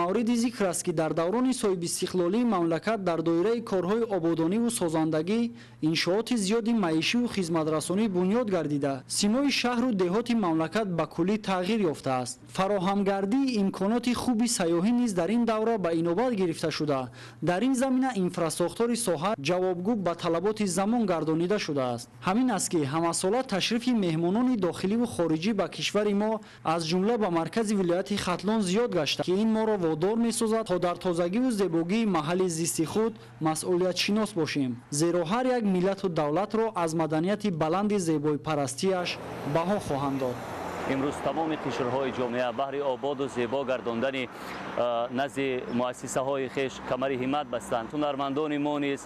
Мавриди зикр аст, ки дар даврони соҳибистиқлолии мамлакат дар доираи корҳои ободониву созандагӣ иншооти зиёди маишиву хизматрасонӣ бунёд гардида, симои шаҳру деҳоти мамлакат ба куллӣ тағйир ёфтааст. Фароҳамгардии имконоти хуби сайёҳӣ низ дар ин давра ба инобат гирифта шуда, дар ин замина инфрасохтори соҳа ҷавобгӯ ба талаботи замон гардонида шудааст. Ҳамин аст, ки ҳамасола ташрифи меҳмонони дохиливу хориҷӣ ба кишвари мо, аз ҷумла ба маркази вилояти Хатлон, зиёд гашта, ки ин моро водор месозад, то дар тозагиву зебогии маҳалли зисти худ масъулиятшинос бошем, зеро ҳар як миллату давлатро аз маданияти баланди зебоипарастиаш баҳо хоҳанд дод. Имрӯз тамоми қишрҳои ҷомеа баҳри ободу зебо гардондани назди муассисаҳои хеш камари ҳиммат бастанд. Ҳунармандони мо низ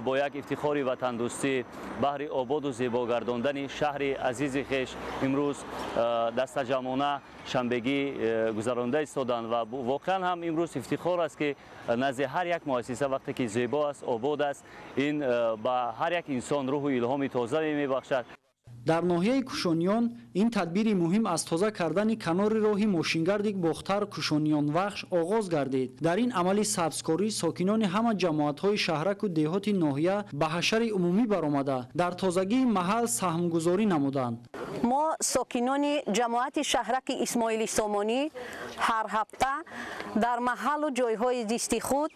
бо як ифтихори ватандӯстӣ баҳри ободу зебо гардондани шаҳри азизи хеш имрӯз дастаҷамъона шанбегӣ гузаронда истоданд ва воқеан ҳам имрӯз ифтихор аст, ки назди ҳар як муассиса вақте ки зебо аст, обод аст, ин ба ҳар як инсон рӯҳу илҳоми тоза мебахшад. Дар ноҳияи Кушониён ин тадбири муҳим аз тоза кардани канори роҳи мошингарди Бохтар Кушониён Вахш оғоз гардид. Дар ин амали сабзкорӣ сокинони ҳама ҷамоатҳои шаҳраку деҳоти ноҳия ба ҳашари умумӣ баромада, дар тозагии маҳал саҳмгузорӣ намуданд. Мо, сокинони ҷамоати шаҳраки Исмоили Сомонӣ, ҳар ҳафта дар маҳаллу ҷойҳои зисти худ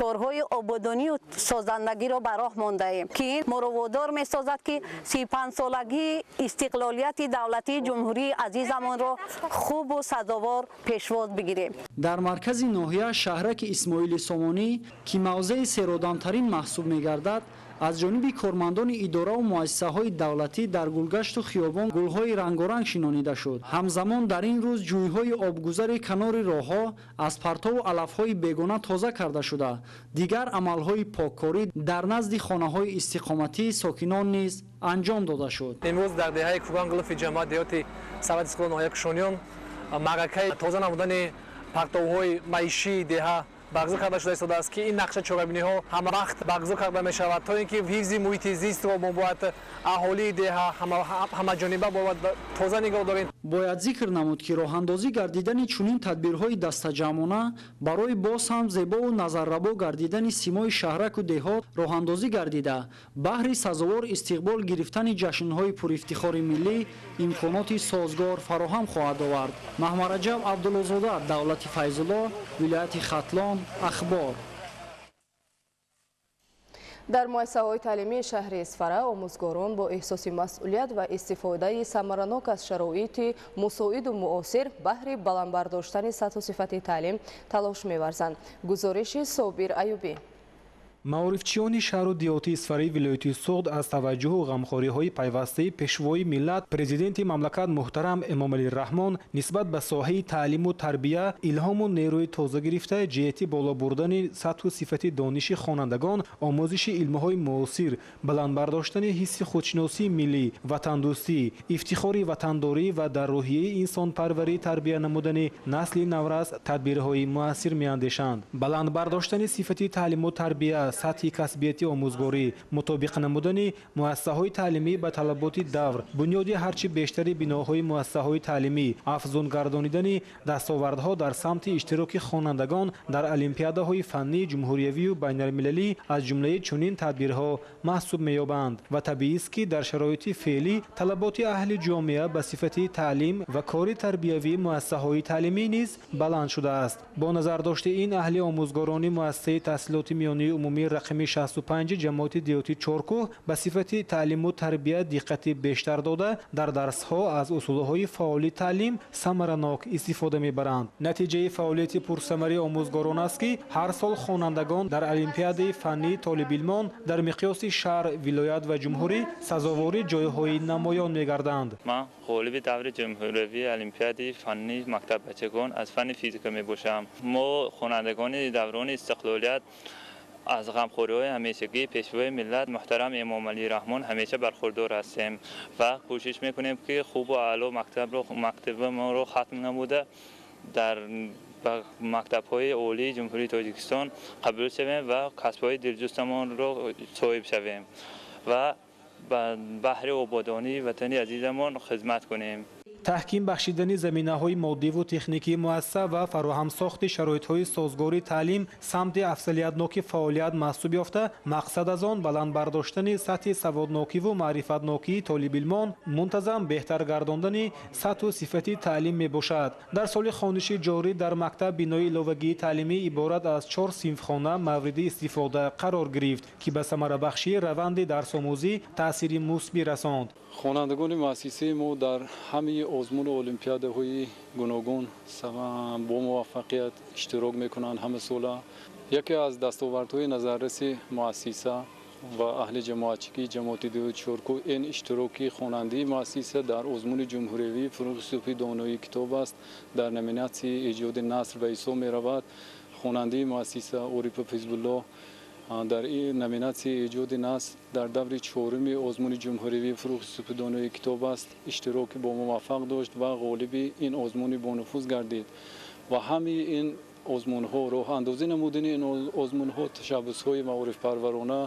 корҳои ободонию созандагиро ба роҳ мондаем, ки ин моро водор месозад, ки 35-солагии истиқлолияти давлатии ҷумҳурии азизамонро хубу сазовор пешвоз бигирем. Дар маркази ноҳия, шаҳраки Исмоили Сомонӣ, ки мавзеи серодамтарин маҳсуб мегардад, аз ҷониби кормандони идораву муассисаҳои давлатӣ дар гулгашту хиёбон гулҳои рангоранг шинонида шуд. Ҳамзамон дар ин рӯз ҷӯйҳои обгузари канори роҳҳо аз партову алафҳои бегона тоза карда шуда, дигар амалҳои поккорӣ дар назди хонаҳои истиқоматии сокинон низ анҷом дода шуд. Имрӯз дар деҳаи Кӯганғулуфи ҷамоат деҳоти Сарвати Истиқлол ноҳияи Кушониён маъракаи тоза намудани партовҳои маишии деҳа баргузор карда шуда истодааст, ки ин нақша чорабиниҳо ҳамавақт баргузор карда мешавад, то ин ки ҳифзи муҳити зистро мо бояд аҳолии деҳа ҳамаҷониба бояд тоза нигоҳ дорем. Бояд зикр намуд, ки роҳандозӣ гардидани чунин тадбирҳои дастаҷамъона барои боз ҳам зебову назаррабо гардидани симои шаҳраку деҳот роҳандозӣ гардида, баҳри сазовор истиқбол гирифтани ҷашнҳои пурифтихори миллӣ имконоти созгор фароҳам хоҳад овард. Маҳмараҷаб Абдуллозода, Давлати Файзулло, вилояти Хатлон, Ахбор. Дар муассисаҳои таълимии шаҳри Исфара омӯзгорон бо эҳсоси масъулият ва истифодаи самаранок аз шароити мусоиду муосир баҳри баланд бардоштани сатҳу сифати таълим талош меварзанд. Гузориши Собир Аюбӣ. Маорифчиёни шаҳру деҳоти Исфараи вилояти Суғд аз таваҷҷуҳу ғамхориҳои пайвастаи пешвои миллат, президенти мамлакат муҳтарам Эмомалӣ Раҳмон нисбат ба соҳаи таълиму тарбия илҳому нерӯи тоза гирифта, ҷиҳати боло бурдани сатҳу сифати дониши хонандагон, омӯзиши илмҳои муосир, баланд бардоштани ҳисси худшиносии миллӣ, ватандӯстӣ, ифтихори ватандорӣ ва дар рӯҳияи инсонпарварӣ тарбия намудани насли наврас тадбирҳои муассир меандешанд. Баланд бардоштани сифати таълиму тарбия, сатҳи касбияти омӯзгорӣ, мутобиқ намудани муассисаҳои таълимӣ ба талаботи давр, бунёди ҳарчи бештари биноҳои муассисаҳои таълимӣ, афзун гардонидани дастовардҳо дар самти иштироки хонандагон дар олимпиадаҳои фаннии ҷумҳуриявию байналмилалӣ аз ҷумлаи чунин тадбирҳо маҳсуб меёбанд ва табиист, ки дар шароити феълӣ талаботи аҳли ҷомеа ба сифати таълим ва кори тарбиявии муассисаҳои таълимӣ низ баланд шудааст. Бо назардошти ин, аҳли омӯзгорони муассисаи таҳсилоти миёнаи умумӣ рақами 65 ҷамоати деҳоти Чоркӯҳ ба сифати таълиму тарбия диққати бештар дода, дар дарсҳо аз усулҳои фаъоли таълим самаранок истифода мебаранд. Натиҷаи фаъолияти пурсамари омӯзгорон аст, ки ҳар сол хонандагон дар олимпиадаи фаннии толибилмон дар миқёси шаҳр, вилоят ва ҷумҳурӣ сазовори ҷойҳои намоён мегарданд. Ман ғолиби даври ҷумҳуриявии олимпиадаи фаннии мактаббачагон аз фанни физика мебошам. Мо, хонандагони даврони истиқлолият, аз ғамхориҳои ҳамешагии пешвои миллат муҳтарам Эмомалӣ Раҳмон ҳамеша бархурдор ҳастем ва кӯшиш мекунем, ки хубу аъло мактабамонро хатм намуда, дар мактабҳои олии Ҷумҳурии Тоҷикистон қабул шавем ва касбҳои дилҷустамонро соҳиб шавем ва ба баҳри ободонии ватани азизамон хизмат кунем. Таҳким бахшидани заминаҳои моддиву техникии муассиса ва фароҳамсохти шароитҳои созгори таълим самти афзалиятноки фаъолият маҳсуб ёфта, мақсад аз он баланд бардоштани сатҳи саводнокиву маърифатнокии толибилмон, мунтазам беҳтар гардондани сатҳу сифати таълим мебошад. Дар соли хониши ҷорӣ дар мактаб бинои иловагии таълимӣ иборат аз 4 синфхона мавриди истифода қарор гирифт, ки ба самарабахшии раванди дарсомӯзӣ таъсири мусбӣ расонд. Хонандагони муассисаи мо дар ҳамаи озмуну олимпиадаҳои гуногун бо муваффақият иштирок мекунанд ҳамасола. Яке аз дастовардҳои назарраси муассиса ва аҳли ҷамоатчигии ҷамоати деҳоти Чоркӯҳ ин иштироки хонандаи муассиса дар озмуни ҷумҳуриявии фурӯғи субҳи доноии китоб аст. Дар номинатсияи эҷоди наср ба ҳисоб меравад. Хонандаи муассиса Орипов Ҳизбуллоҳ дар ин номинатсияи эҷоди наср дар даври чоруми озмуни ҷумҳуриявии фурӯғи субҳи доноии китоб аст иштироки бомуваффақ дошт ва ғолиби ин озмуни бонуфуз гардид. Ва ҳамаи ин озмунҳо, роҳандозӣ намудани ин озмунҳо ташаббусҳои маорифпарварона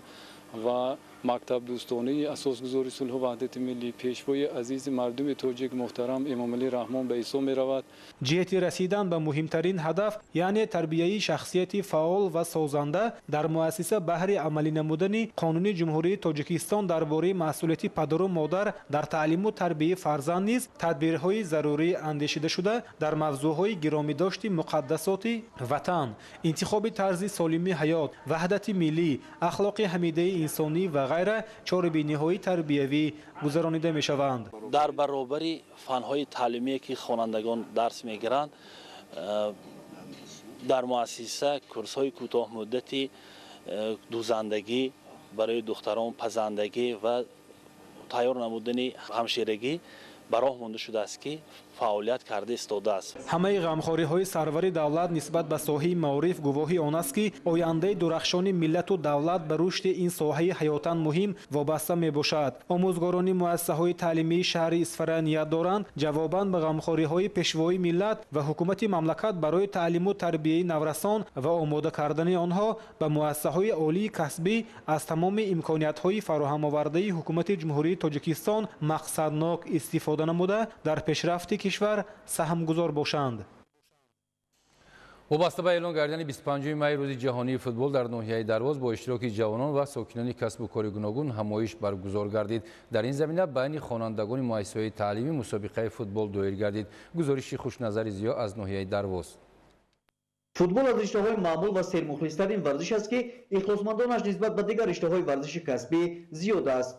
ва мактабдӯстонии асосгузори сулҳу ваҳдати миллӣ, пешвои азизи мардуми тоҷик муҳтарам Эмомалӣ Раҳмон ба ҳисоб меравад. Ҷиҳати расидан ба муҳимтарин ҳадаф, яъне тарбияи шахсияти фаъол ва созанда дар муассиса баҳри амалӣ намудани Қонуни Ҷумҳурии Тоҷикистон дар бораи масъулияти падару модар дар таълиму тарбияи фарзанд низ тадбирҳои зарурӣ андешида шуда дар мавзӯъҳои гиромидошти муқаддасоти ватан, интихоби тарзи солими ҳаёт, ваҳдати миллӣ, ахлоқи ҳамидаи инсонӣ ва ғайра чорабиниҳои тарбиявӣ гузаронида мешаванд. Дар баробари фанҳои таълимие ки хонандагон дарс мегиранд, дар муассиса курсҳои кӯтоҳмуддати дӯзандагӣ барои духтарон, пазандагӣ ва тайёр намудани ҳамширагӣ ба роҳ монда шудааст ки фаъолият карда истодааст. Ҳамаи ғамхориҳои сарвари давлат нисбат ба соҳаи маориф гувоҳи он аст, ки ояндаи дурахшони миллату давлат ба рушди ин соҳаи ҳаётан муҳим вобаста мебошад. Омӯзгорони муассисаҳои таълимии шаҳри Исфара ният доранд ҷавобан ба ғамхориҳои пешвои миллат ва ҳукумати мамлакат барои таълиму тарбияи наврасон ва омода кардани онҳо ба муассисаҳои олии касбӣ аз тамоми имкониятҳои фароҳамовардаи ҳукумати Ҷумҳурии Тоҷикистон мақсаднок истифода намуда дар пешрафти кишвар саҳмгузор бошанд. Вобаста ба эълон гардидани 25 май рӯзи ҷаҳонии футбол дар ноҳияи Дарвоз бо иштироки ҷавонон ва сокинони касбу кори гуногун ҳамоиш баргузор гардид. Дар ин замина байни хонандагони муассисаҳои таълимӣ мусобиқаи футбол доир гардид. Гузориши Хушназари Зиё аз ноҳияи Дарвоз. Футбол аз риштаҳои маъмул ва сермухлистарин варзиш аст, ки ихлосмандонаш нисбат ба дигар риштаҳои варзиши касбӣ зиёд аст.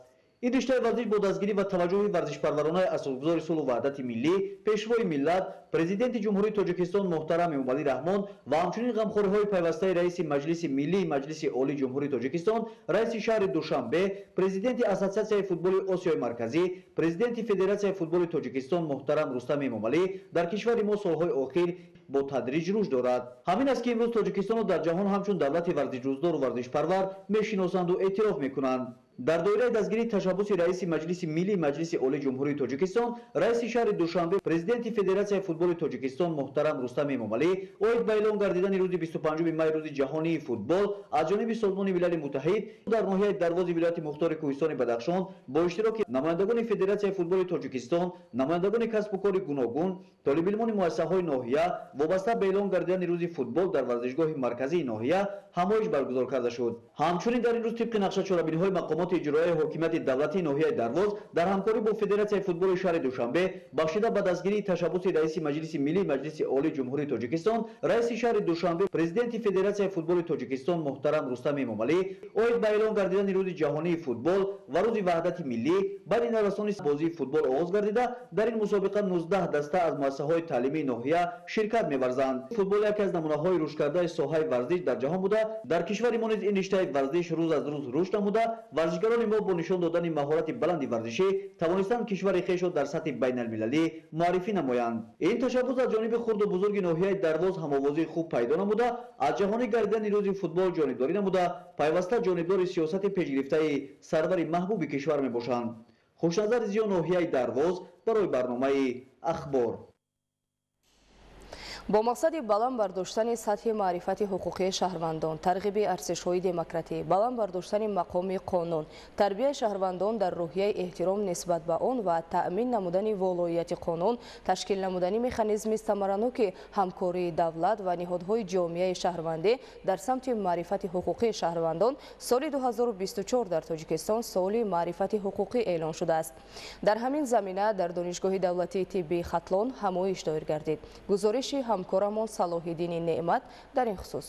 Ин риштаи варзиш бо дастгирӣ ва таваҷҷӯҳи варзишпарваронаи асосгузори сулҳу ваҳдати миллӣ, пешвои миллат, президенти Ҷумҳурии Тоҷикистон муҳтарам Эмомалӣ Раҳмон ва ҳамчунин ғамхориҳои пайвастаи раиси Маҷлиси Миллии Маҷлиси Олии Ҷумҳурии Тоҷикистон, раиси шаҳри Душанбе, президенти Ассотсиатсияи футболи Осиёи Марказӣ, президенти Федератсияи футболи Тоҷикистон муҳтарам Рустам Эмомалӣ дар кишвари мо солҳои охир бо тадриҷ рушд дорад. Ҳамин аст, ки имрӯз Тоҷикистонро дар ҷаҳон ҳамчун давлати варзишдӯстдору варзишпарвар мешиносанду эътироф мекунанд. Дар доираи дастгирии ташаббуси раиси Маҷлиси Миллии Маҷлиси Олии Ҷумҳурии Тоҷикистон, раиси шаҳри Душанбе, президенти Федератсияи футболи Тоҷикистон муҳтарам Рустам Эмомалӣ оид ба эълон гардидани рӯзи 25 май рӯзи ҷаҳонии футбол аз ҷониби Созмони Милали Муттаҳид дар ноҳияи Дарвози вилояти Мухтори Кӯҳистони Бадахшон бо иштироки намояндагони Федератсияи футболи Тоҷикистон, намояндагони касбу кори гуногун, толибилмони муассисаҳои ноҳия вобаста ба эълон гардидани рӯзи футбол дар варзишгоҳи марказии ноҳия ҳамоиш баргузор карда шуд. Ҳамчунин дар ин рӯз тибқи нақша чорабиниҳои мақомоти иҷроияи ҳокимияти давлатии ноҳияи Дарвоз дар ҳамкорӣ бо Федератсияи футболи шаҳри Душанбе бахшида ба дастгирии ташаббуси раиси Маҷлиси Миллии Маҷлиси Олии Ҷумҳурии Тоҷикистон, раиси шаҳри Душанбе, президенти Федератсияи футболи Тоҷикистон муҳтарам Рустам Эмомалӣ оид ба эълон гардидани рӯзи ҷаҳонии футбол ва рӯзи ваҳдати миллӣ байни наврасони бозии футбол оғоз гардида дар ин мусобиқа 19 даста аз муассисаҳои таълимии ноҳия ширкат меварзанд. Футбол яке аз намунаҳои рушдкардаи соҳаи варзиш дар ҷаҳон буда, дар кишвари мо низ ин риштаи варзиш рӯз аз рӯз рушд намуда, варзишгарони мо бо нишон додани маҳорати баланди варзишӣ тавонистанд кишвари хешро дар сатҳи байналмилалӣ муаррифӣ намоянд. Ин ташаббус аз ҷониби хурду бузурги ноҳияи Дарвоз ҳамовозии хуб пайдо намуда, аз ҷаҳонӣ гардидани рӯзи футбол ҷонибдорӣ намуда, пайваста ҷонибдори сиёсати пешгирифтаи сарвари маҳбуби кишвар мебошанд. Хушназар Зиё, ноҳияи Дарвоз, барои барномаи Ахбор. Бо мақсади баланд бардоштани сатҳи маърифати ҳуқуқии шаҳрвандон, тарғиби арзишҳои демократӣ, баланд бардоштани мақоми қонун, тарбияи шаҳрвандон дар рӯҳияи эҳтиром нисбат ба он ва таъмин намудани волоияти қонун, ташкил намудани механизми самараноки ҳамкории давлат ва ниҳодҳои ҷомеаи шаҳрвандӣ дар самти маърифати ҳуқуқии шаҳрвандон соли 2024 дар Тоҷикистон соли маърифати ҳуқуқӣ эълон шудааст. Дар ҳамин замина дар Донишгоҳи давлатии тиббии Хатлон ҳамоиш доир гардид. Гузориши ҳамкорамон Салоҳиддини Неъмат дар ин хусус.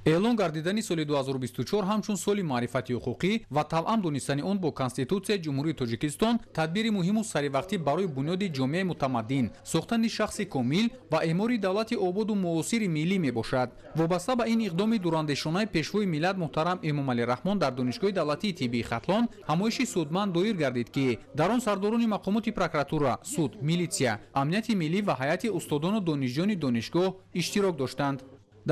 Эълон гардидани соли 2024 ҳамчун соли маърифати ҳуқуқӣ ва тавъам донистани он бо Конститутсияи Ҷумҳурии Тоҷикистон тадбири муҳиму саривақтӣ барои бунёди ҷомеаи мутамаддин, сохтани шахси комил ва эъмори давлати ободу муосири миллӣ мебошад. Вобаста ба ин иқдоми дурандешонаи Пешвои миллат муҳтарам Эмомалӣ Раҳмон дар Донишгоҳи давлатии тиббии Хатлон ҳамоиши судманд доир гардид, ки дар он сардорони мақомоти прокуратура, суд, милитсия, амнияти миллӣ ва ҳайати устодону донишҷӯёни донишгоҳ иштирок доштанд.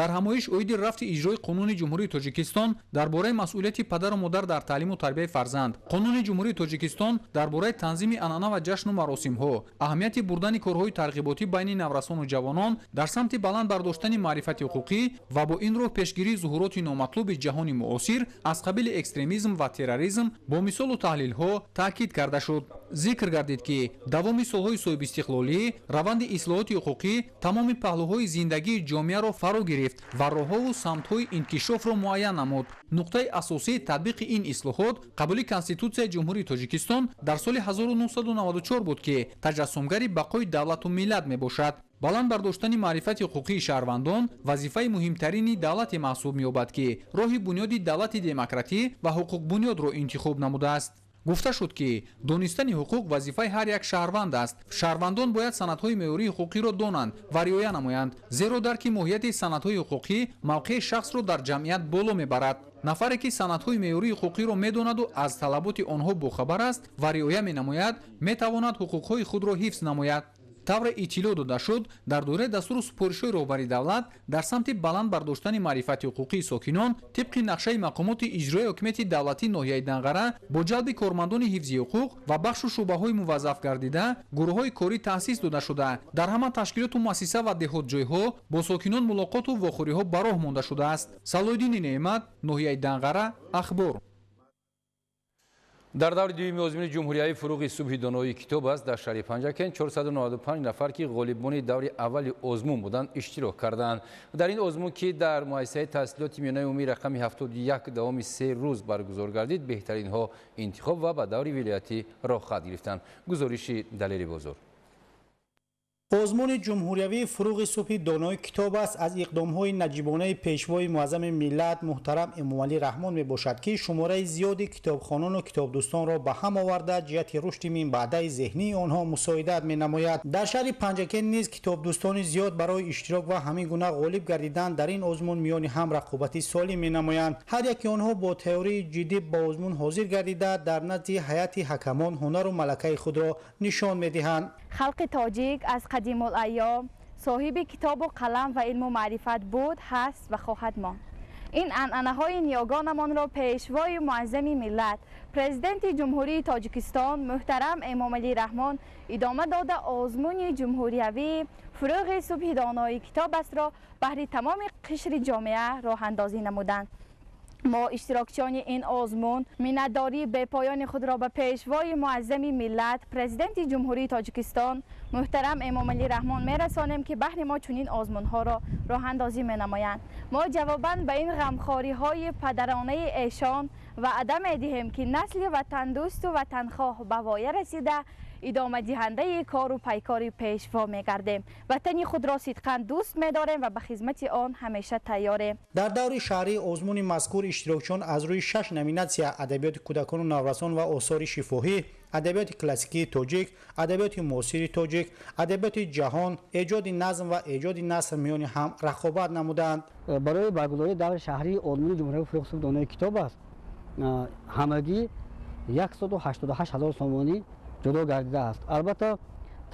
Дар ҳамоиш оиди рафти иҷрои Қонуни Ҷумҳурии Тоҷикистон дар бораи масъулияти падару модар дар таълиму тарбияи фарзанд, Қонуни Ҷумҳурии Тоҷикистон дар бораи танзими анъана ва ҷашну маросимҳо, аҳамияти бурдани корҳои тарғиботӣ байни наврасону ҷавонон дар самти баланд бардоштани маърифати ҳуқуқӣ ва бо ин роҳ пешгирии зуҳуроти номатлуби ҷаҳони муосир аз қабили экстремизм ва терроризм бо мисолу таҳлилҳо таъкид карда шуд. Зикр гардид, ки давоми солҳои соҳибистиқлолӣ раванди ислоҳоти ҳуқуқӣ тамоми паҳлӯҳои зиндагии ҷомеаро фаро гирифт ва роҳҳову самтҳои инкишофро муайян намуд. Нуқтаи асосии татбиқи ин ислоҳот қабули Конститутсияи Ҷумҳурии Тоҷикистон дар соли 1994 буд, ки таҷассумгари бақои давлату миллат мебошад. Баланд бардоштани маърифати ҳуқуқии шаҳрвандон вазифаи муҳимтарини давлате маҳсуб меёбад, ки роҳи бунёди давлати демократӣ ва ҳуқуқбунёдро интихоб намудааст. Гуфта шуд, ки донистани ҳуқуқ вазифаи ҳар як шаҳрванд аст. Шаҳрвандон бояд санадҳои меъёрии ҳуқуқиро донанд ва риоя намоянд, зеро дарки моҳияти санадҳои ҳуқуқӣ мавқеи шахсро дар ҷамъият боло мебарад. Нафаре ки санадҳои меъёрии ҳуқуқиро медонаду аз талаботи онҳо бохабар аст ва риоя менамояд, метавонад ҳуқуқҳои худро ҳифз намояд. Тавре иттилоъ дода шуд, дар доираи дастуру супоришҳои роҳбари давлат дар самти баланд бардоштани маърифати ҳуқуқии сокинон тибқи нақшаи мақомоти иҷроияи ҳокимияти давлатии ноҳияи Данғара бо ҷалби кормандони ҳифзи ҳуқуқ ва бахшу шӯъбаҳои муваззаф гардида гурӯҳҳои корӣ таъсис дода шуда, дар ҳама ташкилоту муассиса ва деҳотҷойҳо бо сокинон мулоқоту вохӯриҳо ба роҳ монда шудааст. Салоҳиддини Неъмат, ноҳияи Данғара, Ахбор. Дар даври дуюми озмуни ҷумҳуриявии «Фуруғи субҳи доноии китоб аст» дар шаҳри Панҷакент 495 нафар, ки ғолибони даври аввали озмун буданд, иштирок карданд. Дар ин озмун, ки дар муассисаи таҳсилоти миёнаи умумии рақами 71 давоми 3 рӯз баргузор гардид, беҳтаринҳо интихоб ва ба даври вилоятӣ роҳхат гирифтанд. Гузориши Далери Бозор. Озмуни ҷумҳуриявии «Фуруғи субҳи донои китоб аст» аз иқдомҳои наҷибонаи Пешвои муаззами миллат муҳтарам Эмомалӣ Раҳмон мебошад, ки шумораи зиёди китобхонону китобдӯстонро ба ҳам оварда, ҷиҳати рушди минбаъдаи зеҳнии онҳо мусоидат менамояд. Дар шаҳри Панҷакент низ китобдӯстони зиёд барои иштирок ва ҳамин гуна ғолиб гардидан дар ин озмун миёни ҳам рақобати солим менамоянд. Ҳар яки онҳо бо тайёрии ҷиддӣ ба озмун ҳозир гардида, дар назди ҳайати ҳакамон ҳунару малакаи худро нишон медиҳанд. Халқи тоҷик аз қадимулайём соҳиби китобу қалам ва илму маърифат буд, ҳаст ва хоҳад монд. Ин анъанаҳои ниёгонамонро Пешвои муаззами миллат, Президенти Ҷумҳурии Тоҷикистон муҳтарам Эмомалӣ Раҳмон идома дода, озмуни ҷумҳуриявии «Фурӯғи субҳи донои китоб астро» баҳри тамоми қишри ҷомеа роҳандозӣ намуданд. Мо, иштирокчиёни ин озмун, миннатдории бепоёни худро ба Пешвои муаззами миллат, Президенти Ҷумҳурии Тоҷикистон муҳтарам Эмомалӣ Раҳмон мерасонем, ки баҳри мо чунин озмунҳоро роҳандозӣ менамоянд. Мо ҷавобан ба ин ғамхориҳои падаронаи эшон ваъда медиҳем, ки насли ватандӯсту ватанхоҳ ба воя расида, идомадиҳандаи кору пайкори Пешво мегардем. Ватани худро сидқан дӯст медорем ва ба хизмати он ҳамеша тайёрем. Дар даври шаҳрии озмуни мазкур иштирокчиён аз рӯи шаш номинатсия: адабиёти кӯдакону наврасон ва осори шифоҳӣ, адабиёти классикии тоҷик, адабиёти муосири тоҷик, адабиёти ҷаҳон, эҷоди назм ва эҷоди наср миёни ҳам рақобат намуданд. Барои баргузории даври шаҳрии озмуни ҷумҳуриявии «Фуруғи субҳи донои китоб аст» ҳамагӣ 188 ҳазор сомонӣ ҷудо гардидааст. Албатта,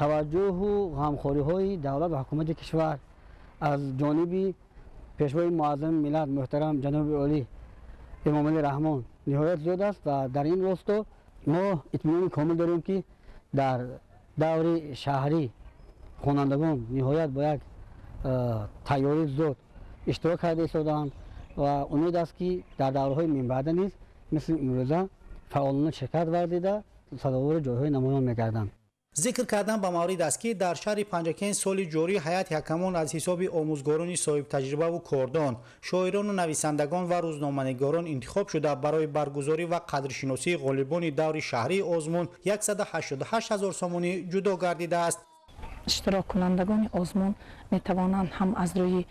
таваҷҷӯҳу ғамхориҳои давлат ва ҳукумати кишвар аз ҷониби Пешвои муаззами миллат муҳтарам ҷаноби олӣ Эмомалӣ Раҳмон ниҳоят зиёд аст ва дар ин росто мо итминони комил дорем, ки дар даври шаҳрӣ хонандагон ниҳоят бо як тайёрии зиёд иштирок карда истодаанд ва умед аст, ки дар даврҳои минбаъда низ мисли имрӯза фаъолона ширкат варзида, сазовори ҷойҳои намоён мегарданд. Зикр кардан ба маврид аст, ки дар шаҳри Панҷакент соли ҷорӣ ҳайати ҳакамон аз ҳисоби омӯзгорони соҳибтаҷрибаву кордон, шоирону нависандагон ва рӯзноманигорон интихоб шуда, барои баргузорӣ ва қадршиносии ғолибони даври шаҳрии озмун 188 ҳазор сомонӣ ҷудо гардидааст. Иштироккунандагони озмун метавонанд ҳам аз рӯи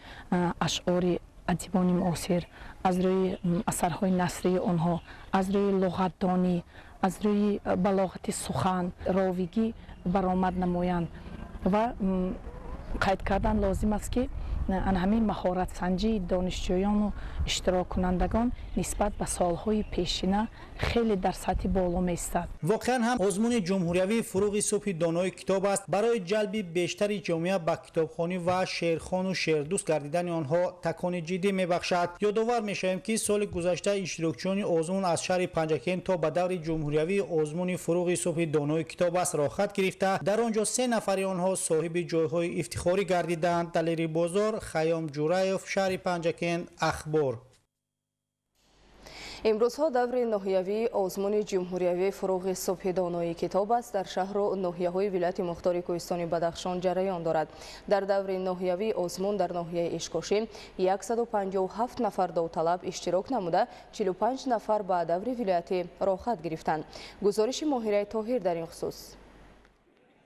ашъори Адибони муосир, аз рӯи асарҳои насрии онҳо, аз рӯи луғатдонӣ, аз рӯи балоғати сухан, ровигӣ баромад намоянд. Ва қайд кардан лозим аст, ки ана ҳамин маҳоратсанҷии донишҷӯёну иштироккунандагон нисбат ба солҳои пешина хеле дар сатҳи боло меистад. Воқеан ҳам, озмуни ҷумҳуриявии «Фурӯғи субҳи донои китоб аст» барои ҷалби бештари ҷомеа ба китобхонӣ ва шеърхону шеърдӯст гардидани онҳо такони ҷиддӣ мебахшад. Ёдовар мешавем, ки соли гузашта иштирокчиёни озмун аз шаҳри Панҷакент то ба даври ҷумҳуриявии озмуни «Фурӯғи субҳи донои китоб аст» роҳхат гирифта, дар он ҷо се нафари онҳо соҳиби ҷойҳои ифтихорӣ гардиданд. Далери Бозор, Хайём Ҷураев, шаҳри Панҷакент, Ахбор. Имрӯзҳо даври ноҳиявии озмуни ҷумҳуриявии «Фурӯғи субҳи донои китоб аст» дар шаҳру ноҳияҳои вилояти мухтори Кӯҳистони Бадахшон ҷараён дорад. Дар даври ноҳиявии озмун дар ноҳияи Ишкошим 157 нафар довталаб иштирок намуда, 45 нафар ба даври вилоятӣ роҳхат гирифтанд. Гузориши Моҳираи Тоҳир дар ин хусус.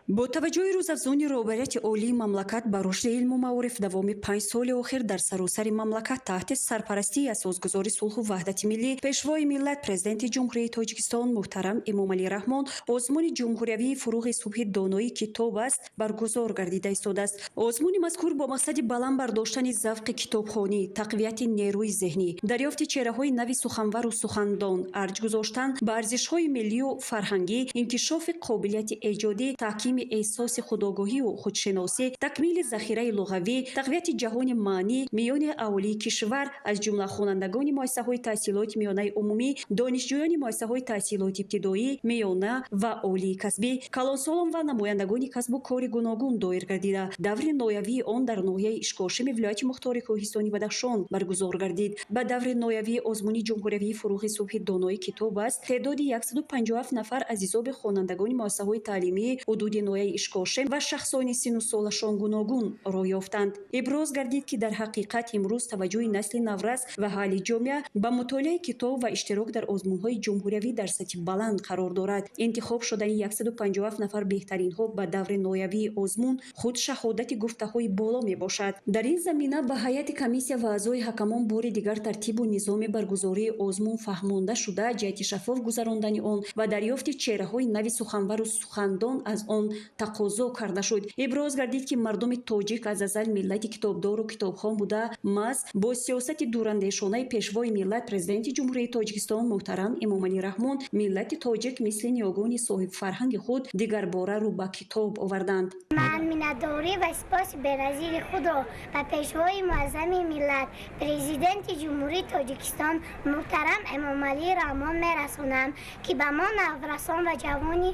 Бо таваҷҷӯҳи рӯзафзони роҳбарияти олии мамлакат ба рушди илму маориф, давоми 5 соли охир дар саросари мамлакат таҳти сарпарастии асосгузори сулҳу ваҳдати миллӣ, Пешвои миллат, Президенти Ҷумҳурии Тоҷикистон муҳтарам Эмомалӣ Раҳмон озмуни ҷумҳуриявии «Фурӯғи субҳи донои китоб аст» баргузор гардида истодааст. Озмуни мазкур бо мақсади баланд бардоштани завқи китобхонӣ, тақвияти нерӯи зеҳнӣ, дарёфти чеҳраҳои нави суханвару сухандон, арҷ гузоштан ба арзишҳои миллию фарҳангӣ, инкишофи қобилияти эҷодӣ, таҳкими эҳсоси худогоҳию худшиносӣ, такмили захираи луғавӣ, тақвияти ҷаҳони маънӣ миёни аҳолии кишвар, аз ҷумла хонандагони муассисаҳои таҳсилоти миёнаи умумӣ, донишҷӯёни муассисаҳои таҳсилоти ибтидоӣ, миёна ва олии касбӣ, калонсолон ва намояндагони касбу кори гуногун доир гардида, даври ноҳиявии он дар ноҳияи Ишкошими вилояти мухтори Кӯҳистони Бадахшон баргузор гардид. Ба даври ноҳиявии озмуни ҷумҳуриявии «Фурӯғи субҳи донои китоб аст» теъдоди 157 нафар аз ҳисоби хонандагони муассисаҳои таълимии ҳудуди ноҳияи Ишкошим ва шахсони синну солашон гуногун роҳ ёфтанд. Иброз гардид, ки дар ҳақиқат имрӯз таваҷҷӯҳи насли наврас ва аҳли ҷомеа ба мутолиаи китоб ва иштирок дар озмунҳои ҷумҳуриявӣ дар сатҳи баланд қарор дорад. Интихоб шудани 157 нафар беҳтаринҳо ба даври ноҳиявии озмун худ шаҳодати гуфтаҳои боло мебошад. Дар ин замина ба ҳайати комиссия ва аъзои ҳакамон бори дигар тартибу низоми баргузории озмун фаҳмонда шуда, ҷиҳати шаффоф гузарондани он ва дарёфти чеҳраҳои нави суханвару сухандон аз он тақозо карда шуд. Иброз гардид, ки мардуми тоҷик аз азал миллати китобдору китобхон буда, маҳз бо сиёсати дурандешонаи Пешвои миллат, Президенти Ҷумҳурии Тоҷикистон муҳтарам Эмомалӣ Раҳмон миллати тоҷик мисли ниёгони соҳибфарҳанги худ дигарбора рӯ ба китоб оварданд. Ман миннатдорӣ ва сипоси беназири худро ба Пешвои муаззами миллат, Президенти Ҷумҳурии Тоҷикистон муҳтарам Эмомалӣ Раҳмон мерасонам, ки ба мо наврасон ва ҷавони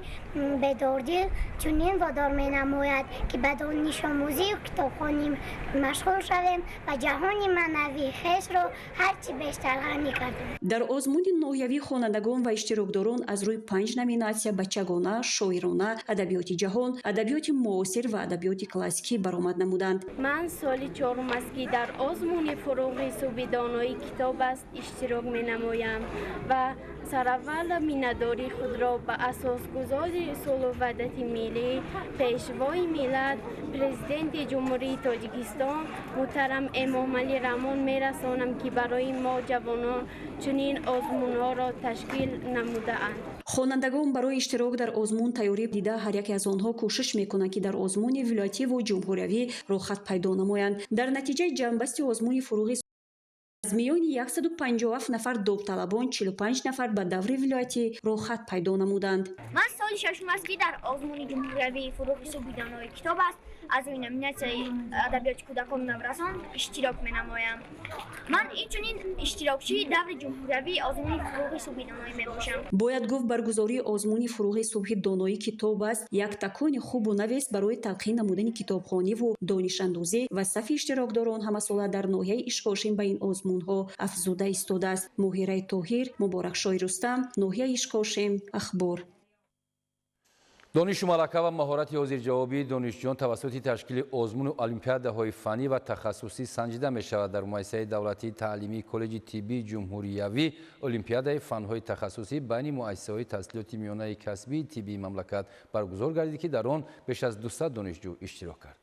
бедордил чунин водор менамояд, ки ба донишомӯзию китобхонӣ машғул шавем ва ҷаҳони маънавии хешро ҳарчи бештар ғанӣ гардонем. Дар озмуни ноҳиявӣ хонандагон ва иштирокдорон аз рӯи панҷ номинатсия: бачагона, шоирона, адабиёти ҷаҳон, адабиёти муосир ва адабиёти классикӣ баромад намуданд. Ман соли чорум аст, ки дар озмуни «Фурӯғи субҳи донои китоб аст» иштирок менамоям ва сараввал миннатдории худро ба асосгузори сулҳу ваҳдати миллӣ, Пешвои миллат, Президенти Ҷумҳурии Тоҷикистон муҳтарам Эмомалӣ Раҳмон мерасонам, ки барои мо ҷавонон чунин озмунҳоро ташкил намудаанд. Хонандагон барои иштирок дар озмун тайёрӣ дида, ҳар яке аз онҳо кӯшиш мекунанд, ки дар озмуни вилоятиву ҷумҳуриявӣ роҳхат пайдо намоянд. Дар натиҷаи ҷамъбасти озмуни фурӯғи аз миёни 157 нафар довталабон 45 нафар ба даври вилоятӣ роҳхат пайдо намуданд. Ман соли шашум аст, ки дар озмуни ҷумҳуриявии «Фурӯғи субҳи донои китоб аст» аз рӯи номинатсияи адабиёти кӯдакону наврасон иштирок менамоям. Ман инчунин иштирокчии даври ҷумҳуриявии озмуни «Фурӯғи субҳи доноӣ» мебошам. Бояд гуфт, баргузории озмуни «Фурӯғи субҳи донои китоб аст» як такони хубу навест барои талқин намудани китобхониву донишандӯзӣ ва сафи иштирокдорон ҳамасола дар ноҳияи Ишкошим ба ин озмунҳо афзуда истодааст. Моҳираи Тоҳир, Муборакшоҳи Рустам, ноҳияи Ишкошим, Ахбор. Донишу малака ва маҳорати ҳозирҷавобии донишҷӯён тавассути ташкили озмуну олимпиадаҳои фаннӣ ва тахассусӣ санҷида мешавад. Дар муассисаи давлатии таълимии коллеҷи тиббии ҷумҳуриявӣ олимпиадаи фанҳои тахассусӣ байни муассисаҳои таҳсилоти миёнаи касбии тиббии мамлакат баргузор гардид, ки дар он беш аз 200 донишҷӯ иштирок кард.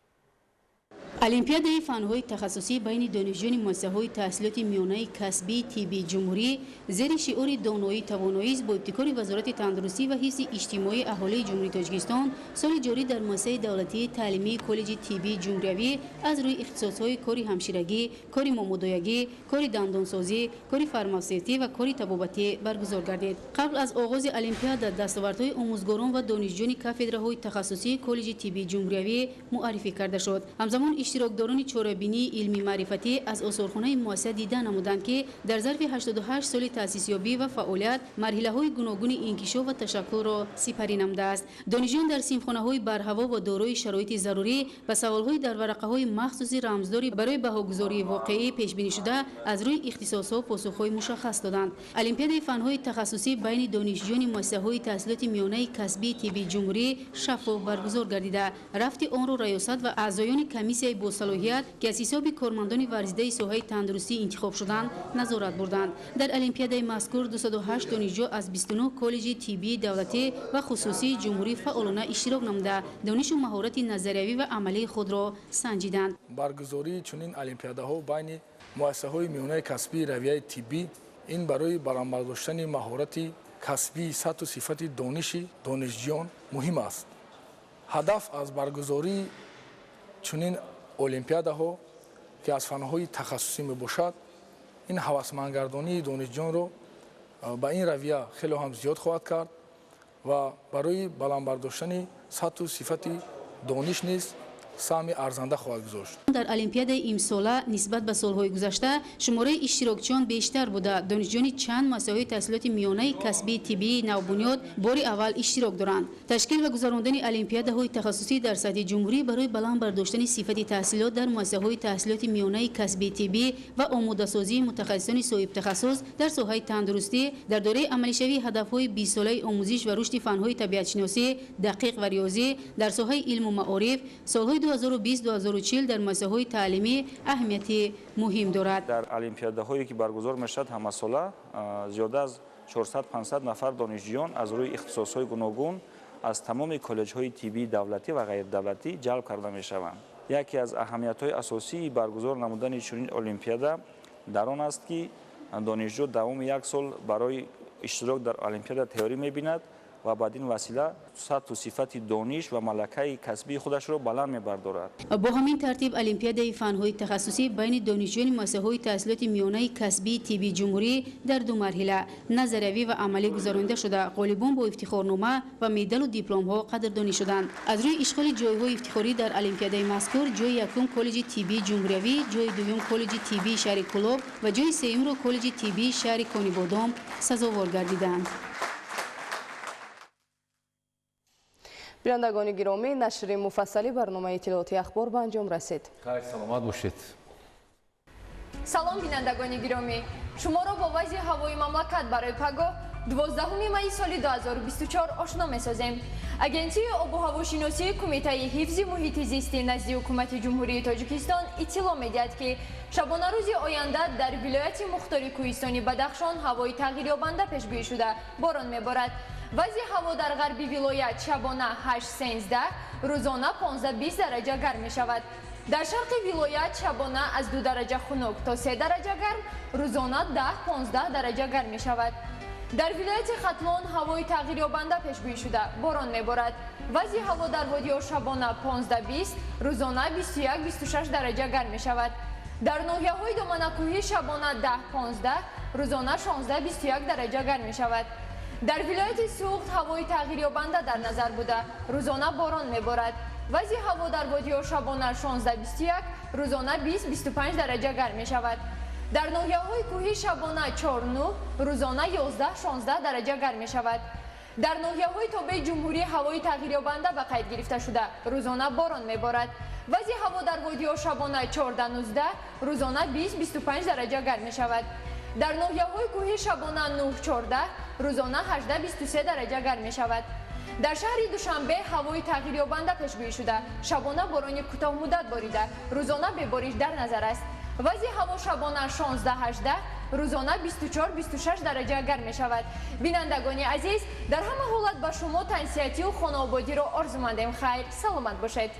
Олимпиадаи фанҳои тахассусӣ байни донишҷӯёни муассисаҳои таҳсилоти миёнаи касбии тиббии ҷумҳурӣ зери шиори доноӣ тавоноист бо ибтикори Вазорати тандурустӣ ва ҳифзи иҷтимоии аҳолии Ҷумҳурии Тоҷикистон соли ҷорӣ дар муассисаи давлатии таълимии коллеҷи тиббии ҷумҳуриявӣ аз рӯи ихтисосҳои кори ҳамширагӣ, кори момудоягӣ, кори дандонсозӣ, кори фармасевтӣ ва кори табобатӣ баргузор гардид. Қабл аз оғози олимпиада дастовардҳои омӯзгорон ва донишҷӯёни кафедраҳои тахассусии коллеҷи тиббии ҷумҳуриявӣ муаррифӣ карда шуд. Ҳамзамон иштирокдорони чорабинии илмӣ маърифатӣ аз осорхонаи муассиса дида намуданд, ки дар зарфи 88 соли таъсисёбӣ ва фаъолият марҳилаҳои гуногуни инкишоф ва ташаккулро сипарӣ намудааст. Донишҷӯён дар синфхонаҳои барҳаво ва дорои шароити зарурӣ ба саволҳои дар варақаҳои махсуси рамздорӣ барои баҳогузории воқеӣ пешбинишуда аз рӯи ихтисосҳо посухҳои мушаххас доданд. Олимпиадаи фанҳои тахассусӣ байни донишҷӯёни муассисаҳои таҳсилоти миёнаи касбии тиббии ҷумҳурӣ шаффоф баргузор гардида, рафти онро раёсат ва аъзоёни комиссияи босалоҳият, ки аз ҳисоби кормандони варзидаи соҳаи тандурустӣ интихоб шуданд, назорат бурданд. Дар олимпиадаи мазкур 208 донишҷӯ аз 29 коллеҷи тиббии давлатӣ ва хусусии ҷумҳурӣ фаъолона иштирок намуда, донишу маҳорати назариявӣ ва амалии худро санҷиданд. Баргузории чунин олимпиадаҳо байни муассисаҳои миёнаи касбии равияи тиббӣ ин барои баландбардоштани маҳорати касбии сатҳу сифати дониши донишҷӯён муҳим аст. Ҳадаф аз баргузории чунин олимпиадаҳо, ки аз фанҳои тахассусӣ мебошад, ин ҳавасмандгардонии донишҷӯёнро ба ин равия хеле ҳам зиёд хоҳад кард ва барои баландбардоштани сатҳу сифати дониш низ саҳми арзанда хоҳад гузошт. Дар олимпиадаи имсола нисбат ба солҳои гузашта шумораи иштирокчиён бештар буда, донишҷӯёни чанд муассисаҳои таҳсилоти миёнаи касбии тиббии навбунёд бори аввал иштирок доранд. Ташкил ва гузарондани олимпиадаҳои тахассусӣ дар сатҳи ҷумҳурӣ барои баланд бардоштани сифати таҳсилот дар муассисаҳои таҳсилоти миёнаи касбии тиббӣ ва омодасозии мутахассисони соҳибтахассус дар соҳаи тандурустӣ дар доираи амалишавии ҳадафҳои 20-солаи омӯзиш ва рушди фанҳои табиатшиносӣ, дақиқ ва риёзӣ дар соҳаи илму маориф солҳои 2020-2040 дар муассисаҳои таълимӣ аҳамияти муҳим дорад. Дар олимпиадаҳое ки баргузор мешавад ҳамасола зиёда аз 400-500 нафар донишҷӯён аз рӯи ихтисосҳои гуногун аз тамоми коллеҷҳои тиббии давлатӣ ва ғайридавлатӣ ҷалб карда мешаванд. Яке аз аҳамиятҳои асосии баргузор намудани чунин олимпиада дар он аст, ки донишҷӯ давоми як сол барои иштирок дар олимпиада тайёрӣ мебинад ва бад ин васила сатҳу сифати дониш ва малакаи касбии худашро баланд мебардорад. Бо ҳамин тартиб олимпиадаи фанҳои тахассусӣ байни донишҷӯёни муассисаҳои таҳсилоти миёнаи касбии тиббии ҷумҳурӣ дар ду марҳила назариявӣ ва амалӣ гузаронида шуда, ғолибон бо ифтихорнома ва медалу дипломҳо қадрдонӣ шуданд. Аз рӯи ишғоли ҷойҳои ифтихорӣ дар олимпиадаи мазкур ҷои якум коллеҷи тиббии ҷумҳуриявӣ, ҷои дуюм коллеҷи тиббии шаҳри Кӯлоб ва ҷои сеюмро коллеҷи тиббии шаҳри Конибодом сазовор гардиданд. Бинандагони гиромӣ, нашри муфассали барномаи иттилооти ахбор ба анҷом расид. Хайр, саломат бошед. Салом, бинандагони гиромӣ, шуморо бо вазъи ҳавои мамлакат барои пагоҳ 12 майи соли 2024 ошно месозем. Агентии обу ҳавошиносии Кумитаи ҳифзи муҳити зисти назди Ҳукумати Ҷумҳурии Тоҷикистон иттилоъ медиҳад, ки шабонарӯзи оянда дар вилояти мухтори кӯҳистони Бадахшон ҳавои тағйирёбанда пешгӯӣ шуда, борон меборад. Вазъи ҳаво дар ғарби вилоят шабона 8-13, рӯзона 15-20 дараҷа гарм мешавад. Дар шарқи вилоят шабона аз 2 дараҷа хунук то 3 дараҷа гарм, рӯзона 10-15 дараҷа гарм мешавад. Дар вилояти Хатлон ҳавои тағйирёбанда пешгӯӣ шуда, борон меборад. Вазъи ҳаво дар водиҳо шабона 15-20, рӯзона 21-26 дараҷа гарм мешавад. Дар ноҳияҳои доманакӯҳӣ шабона 10-15, рӯзона 16-21 дараҷа гарм мешавад. Дар вилояти Суғд ҳавои тағйирёбанда дар назар буда, рӯзона борон меборад. Вазъи ҳаво дар водиҳо шабона 16-21, рӯзона 20-25 дараҷа гарм мешавад. Дар ноҳияҳои кӯҳӣ шабона 4-9, рӯзона 11-16 дараҷа гарм мешавад. Дар ноҳияҳои тобеи ҷумҳурӣ ҳавои тағйирёбанда ба қайд гирифта шуда, рӯзона борон меборад. Вазъи ҳаво дар водиҳо шабона 14-19, рӯзона 20-25 дараҷа гарм мешавад. Дар ноҳияҳои кӯҳӣ шабона 9-14, рӯзона 18-23 дараҷа гарм мешавад. Дар шаҳри Душанбе ҳавои тағйирёбанда пешгӯӣ шуда, шабона борони кӯтоҳмуддат борида, рӯзона бебориш дар назар аст. Вазъи ҳаво шабона 16-18, рӯзона 24-26 дараҷа гарм мешавад. Бинандагони азиз, дар ҳама ҳолат ба шумо тансиҳатию хонаободиро орзумандем. Хайр, саломат бошед.